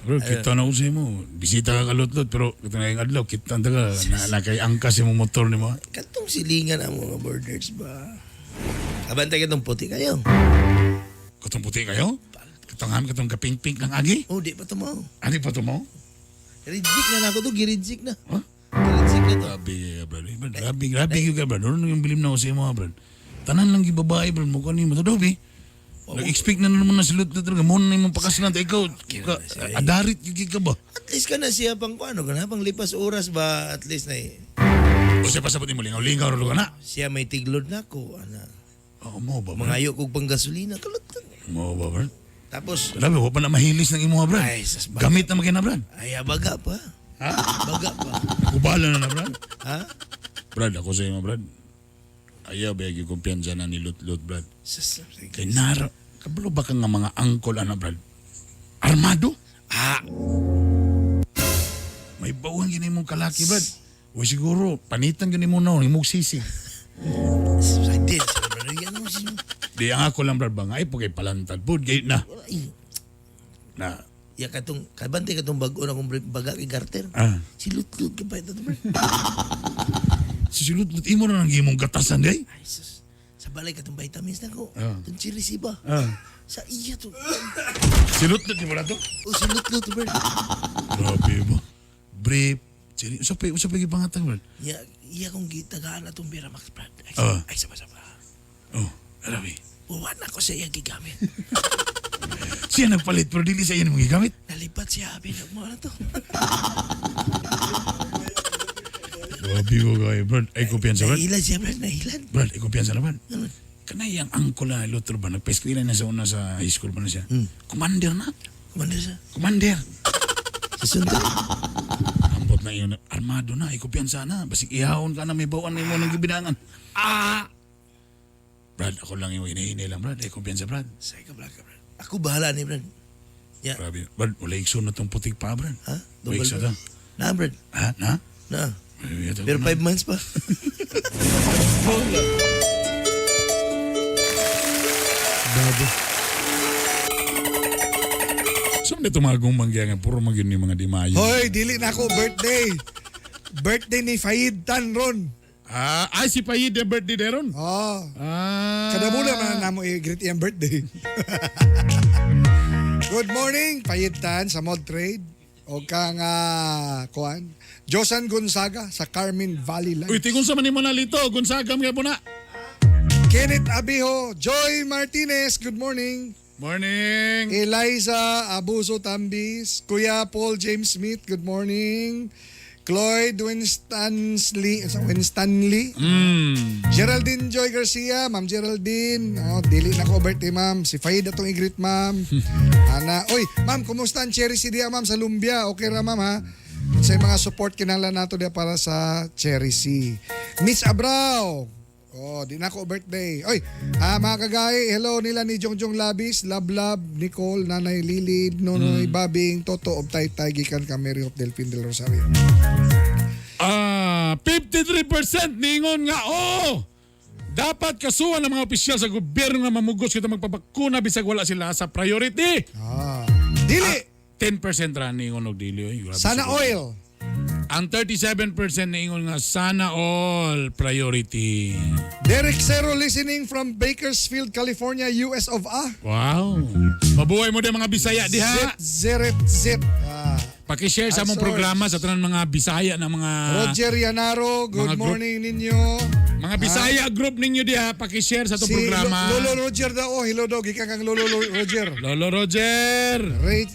Bro, kita na ko sa imo. Bisita ka kalutlot, pero kita na yung adlaw, kita na ka. Na kay angkas imong motor ni mo. Katong silingan ang mga borders ba? Abantay katong puti kayo. Katong puti kayo? Katong ham, katong kapink-pink lang agi? Oh, di pa tumaw. Ani pa tumaw? Reject na na ako to, gireject na. Huh? Gireject Grabe ka, Brad. Eh, Brad, grabe, grabe ka, Brad. Ano yung bilib na ako sa imo, Brad? Tanan lang yung babae, Brad. Mukha ni mo. Tadaw, eh. Nag-expect na naman na si Lut talaga. Mo na yung pakaslan. Ikaw, adarit yung ka ba? At least ka na siya pang kuano, kana pang lipas oras ba at least na eh. O siya pasabot mo lingaw-lingaw ro ka na. Siya may tiglod na ko ana. Oo mo ba? Brad? Mangayo kog pang gasolina kalot. Mo ba, Brad? Tapos Grabe, wa pa na mahilis ng imo, Brad. Ay, sas baga. Gamit na makina, Brad. Ay, baga pa. Ha? Baga pa. Kubala na na, Brad. Ha? Brad, ako sa imo, Brad. Ayaw, ba yung kumpiyansa na ni Lut-Lut, Brad. Sas, Kay Nara, kabalo ba ka nga mga angkol, ana, Brad? Armado? Ah! May bawang gini mong kalaki, Brad. O siguro, panitan gini mo na, imong sisi. Sa din, sa brad. Yan mo si Di ang ako lang, Brad, ba nga, ay, pagkay palantad po, gate na. Ay, Na, ya katong kabante katong bag-o na akong baga kay Carter. ah. Si Lut-Lut ka pa ito, brad. Si Lut-Lut, imo na lang imong gatasan, day. Ay, sus. Sa balay katong vitamins na ko. Ah. Itong cherry ba? Ah. Sa iya to. Si Lut-Lut, di ba na to? O si Lut-Lut, brad. Grabe ba? Brief. Sini, usap usap lagi pangatang, Brad. Ya, iya kong gitagaan atong Vera Max, brad. Ay, Ah. ay sama-sama. Oh, grabe. Uwan ako sa iya gigamit. Siya nagpalit, pero dili sa iya mong gigamit. Nalipat siya, abi. Mo na to. Grabe ko kayo, Brad. Ay, kumpiyansa, Brad. Nahilan siya, brad. Nahilan. Brad, ay, kumpiyansa na, Brad. Kanay ang angkol na Luther ba? Nagpa-eskwela na sa una sa high school pa na siya. Commander na. Commander siya. Commander. Sa sundo. Ambot na iyon. Armado na. Ay, kumpiyansa na. Basig ihawon ka na. May bawaan na imo ng gibinangan. Ah! Brad, ako lang yung hinahinay lang, Brad. Ay, kumpiyansa, Brad. Say ka, brad, brad. Ako bahala ni, brad. Ya. Grabe. Brad, wala ikso na tong putik pa, Brad. Ha? Wala ikso na. Na, brad. Ha? Na? Na. Ay, ito Pero na. 5 months pa. Grabe. Saan dito mga gumanggiya nga? Puro mga yun yung mga di maayo. Hoy, dili na ako birthday. Birthday ni Faid Tan ron. Ah, ay, si Payid yung birthday deron. Oh. Ah. Kada bulan man namo i-greet iyang birthday. Good morning, Faid Tan sa Mod Trade. O kang kuan. Josan Gonzaga sa Carmen Valley Life. Uy, tingon sa man nimo na lito. Gonzaga mga po na. Kenneth Abiho, Joy Martinez, good morning. Morning. Eliza Abuso Tambis, Kuya Paul James Smith, good morning. Cloyd Winstanley, Winstanley. Geraldine Joy Garcia, Ma'am Geraldine. Oh, dili na ko birthday, ma'am. Si Faid atong i-greet, ma'am. Ana, oy, ma'am, kumusta ang Cherry C diya, ma'am, sa Lumbia? Okay ra, ma'am, ha? Sa mga support kinahanglan nato diya para sa Cherry C. Miss Abrao. Oh, di na ko birthday. Oy, mga kagay, hello nila ni Jongjong Labis, Love Love, Nicole, Nanay Lili, Nonoy Babing, Toto of Taytay, gikan ka Mary of Delphine del Rosario. Ah, 53% ningon nga oo. Dapat kasuhan ng mga opisyal sa gobyerno nga mamugos kita magpabakuna bisag wala sila sa priority. Ah. Dili. 10% ra ningon og dili oy. Grabe Sana siguro. oil. Ang 37% niingon nga sana all priority. Derek Cero listening from Bakersfield, California, US of A. Wow. Mabuhay mo din mga Bisaya diha. Zip, zip, zip. Ah. Paki-share sa among Azores. programa sa tanan mga Bisaya na mga Roger Yanaro, good mga group. morning ninyo. Mga Bisaya group ninyo diha, paki-share sa atong Si programa. Lolo Roger daw, oh, hello daw, gikan kang Lolo Roger. Lolo Roger.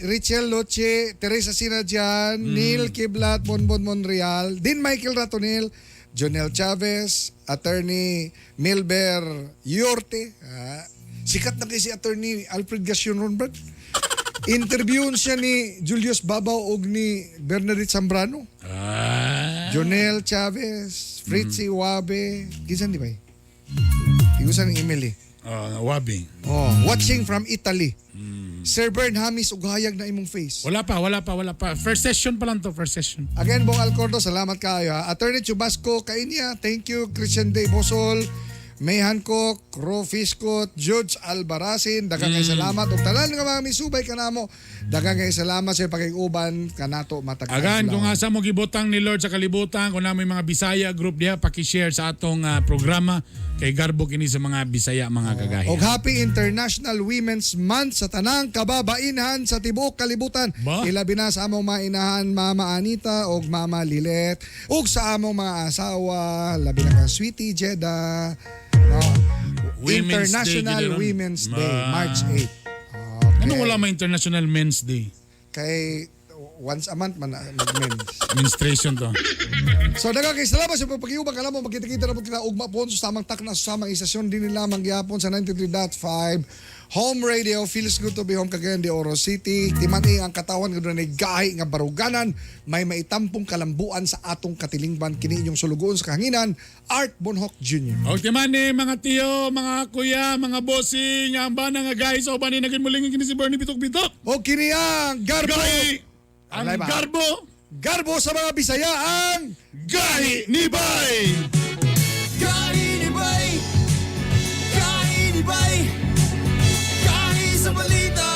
Rachel Loche, Teresa Sinadjan, Neil Kiblat, Bonbon Monreal, Din Michael Ratonil, Jonel Chavez, Attorney Milber Yorte. Ah, sikat na kay si Attorney Alfred Gassion ron, Brad. Interviewon siya ni Julius Babaw og ni Bernadette Zambrano. Ah. Jonel Chavez, Fritzy Wabe. Kinsan di ba eh? Igusan ng email eh. Wabe. Oh, watching from Italy. Sir Bern Hamis ug hayag na imong face. Wala pa, wala pa, wala pa. First session pa lang to, first session. Again, Bong Alcordo, salamat kaayo. Ha. Attorney Chubasco Kainya, thank you. Christian Day Bosol, May Hancock, Ro Fiscot, Judge Albaracin, daghang kay salamat ug tanan nga mga misubay kanamo. Daghang kay salamat sa pakig-uban kanato matag Agan, adlaw. kung asa mo gibutang ni Lord sa kalibutan, kung namin mga Bisaya group diha, paki-share sa atong programa kay garbo kini sa mga Bisaya mga kagahi. Og happy International Women's Month sa tanang kababainhan sa tibuok kalibutan. Ilabi na sa among mga inahan Mama Anita og Mama Lilet ug sa among mga asawa labi na kang Sweetie Jeda. No. Women's Day International gid ron. Women's Day, March 8. Anong wala may International Men's Day? Kay once a month man mag-men's. Menstruation to. So daghang kay salamat sa pagpakiubang alam mo magkita-kita na po kita ugma po sa samang takna sa samang istasyon din lamang gyapon sa 93.5 Home Radio. Feels good to be home, Cagayan de Oro City. Timani ang katawan nga dunay gahi nga baruganan, may maitampong kalambuan sa atong katilingban. Kini inyong sulugoon sa kahanginan, Art Bonhoc Jr. Og timani mga tiyo, mga kuya, mga bossing, ang bana nga guys, o bani naging muling kini si Bernie Bitok-Bitok. O kini ang garbo. Gahi! Ang Alay ba? garbo! Garbo sa mga Bisaya ang Gahi ni Bay! Gahi ni Bay! Gahi ni Bay! Gahi sa balita!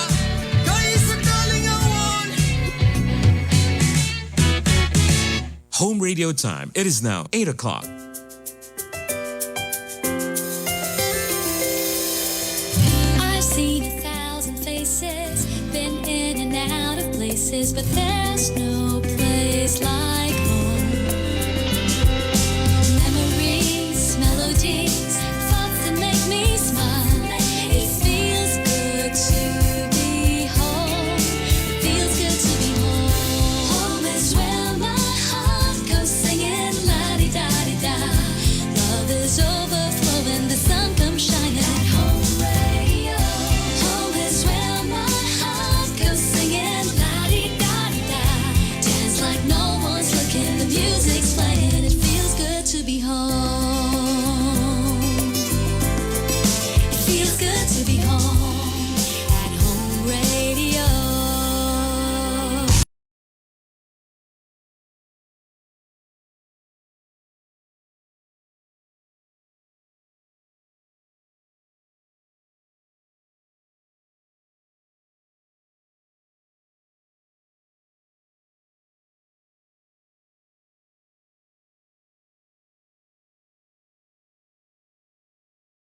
Gahi sa kalingawan! Home radio time. It is now 8 o'clock. I've seen 1,000 faces, been in and out of places, but there's no place like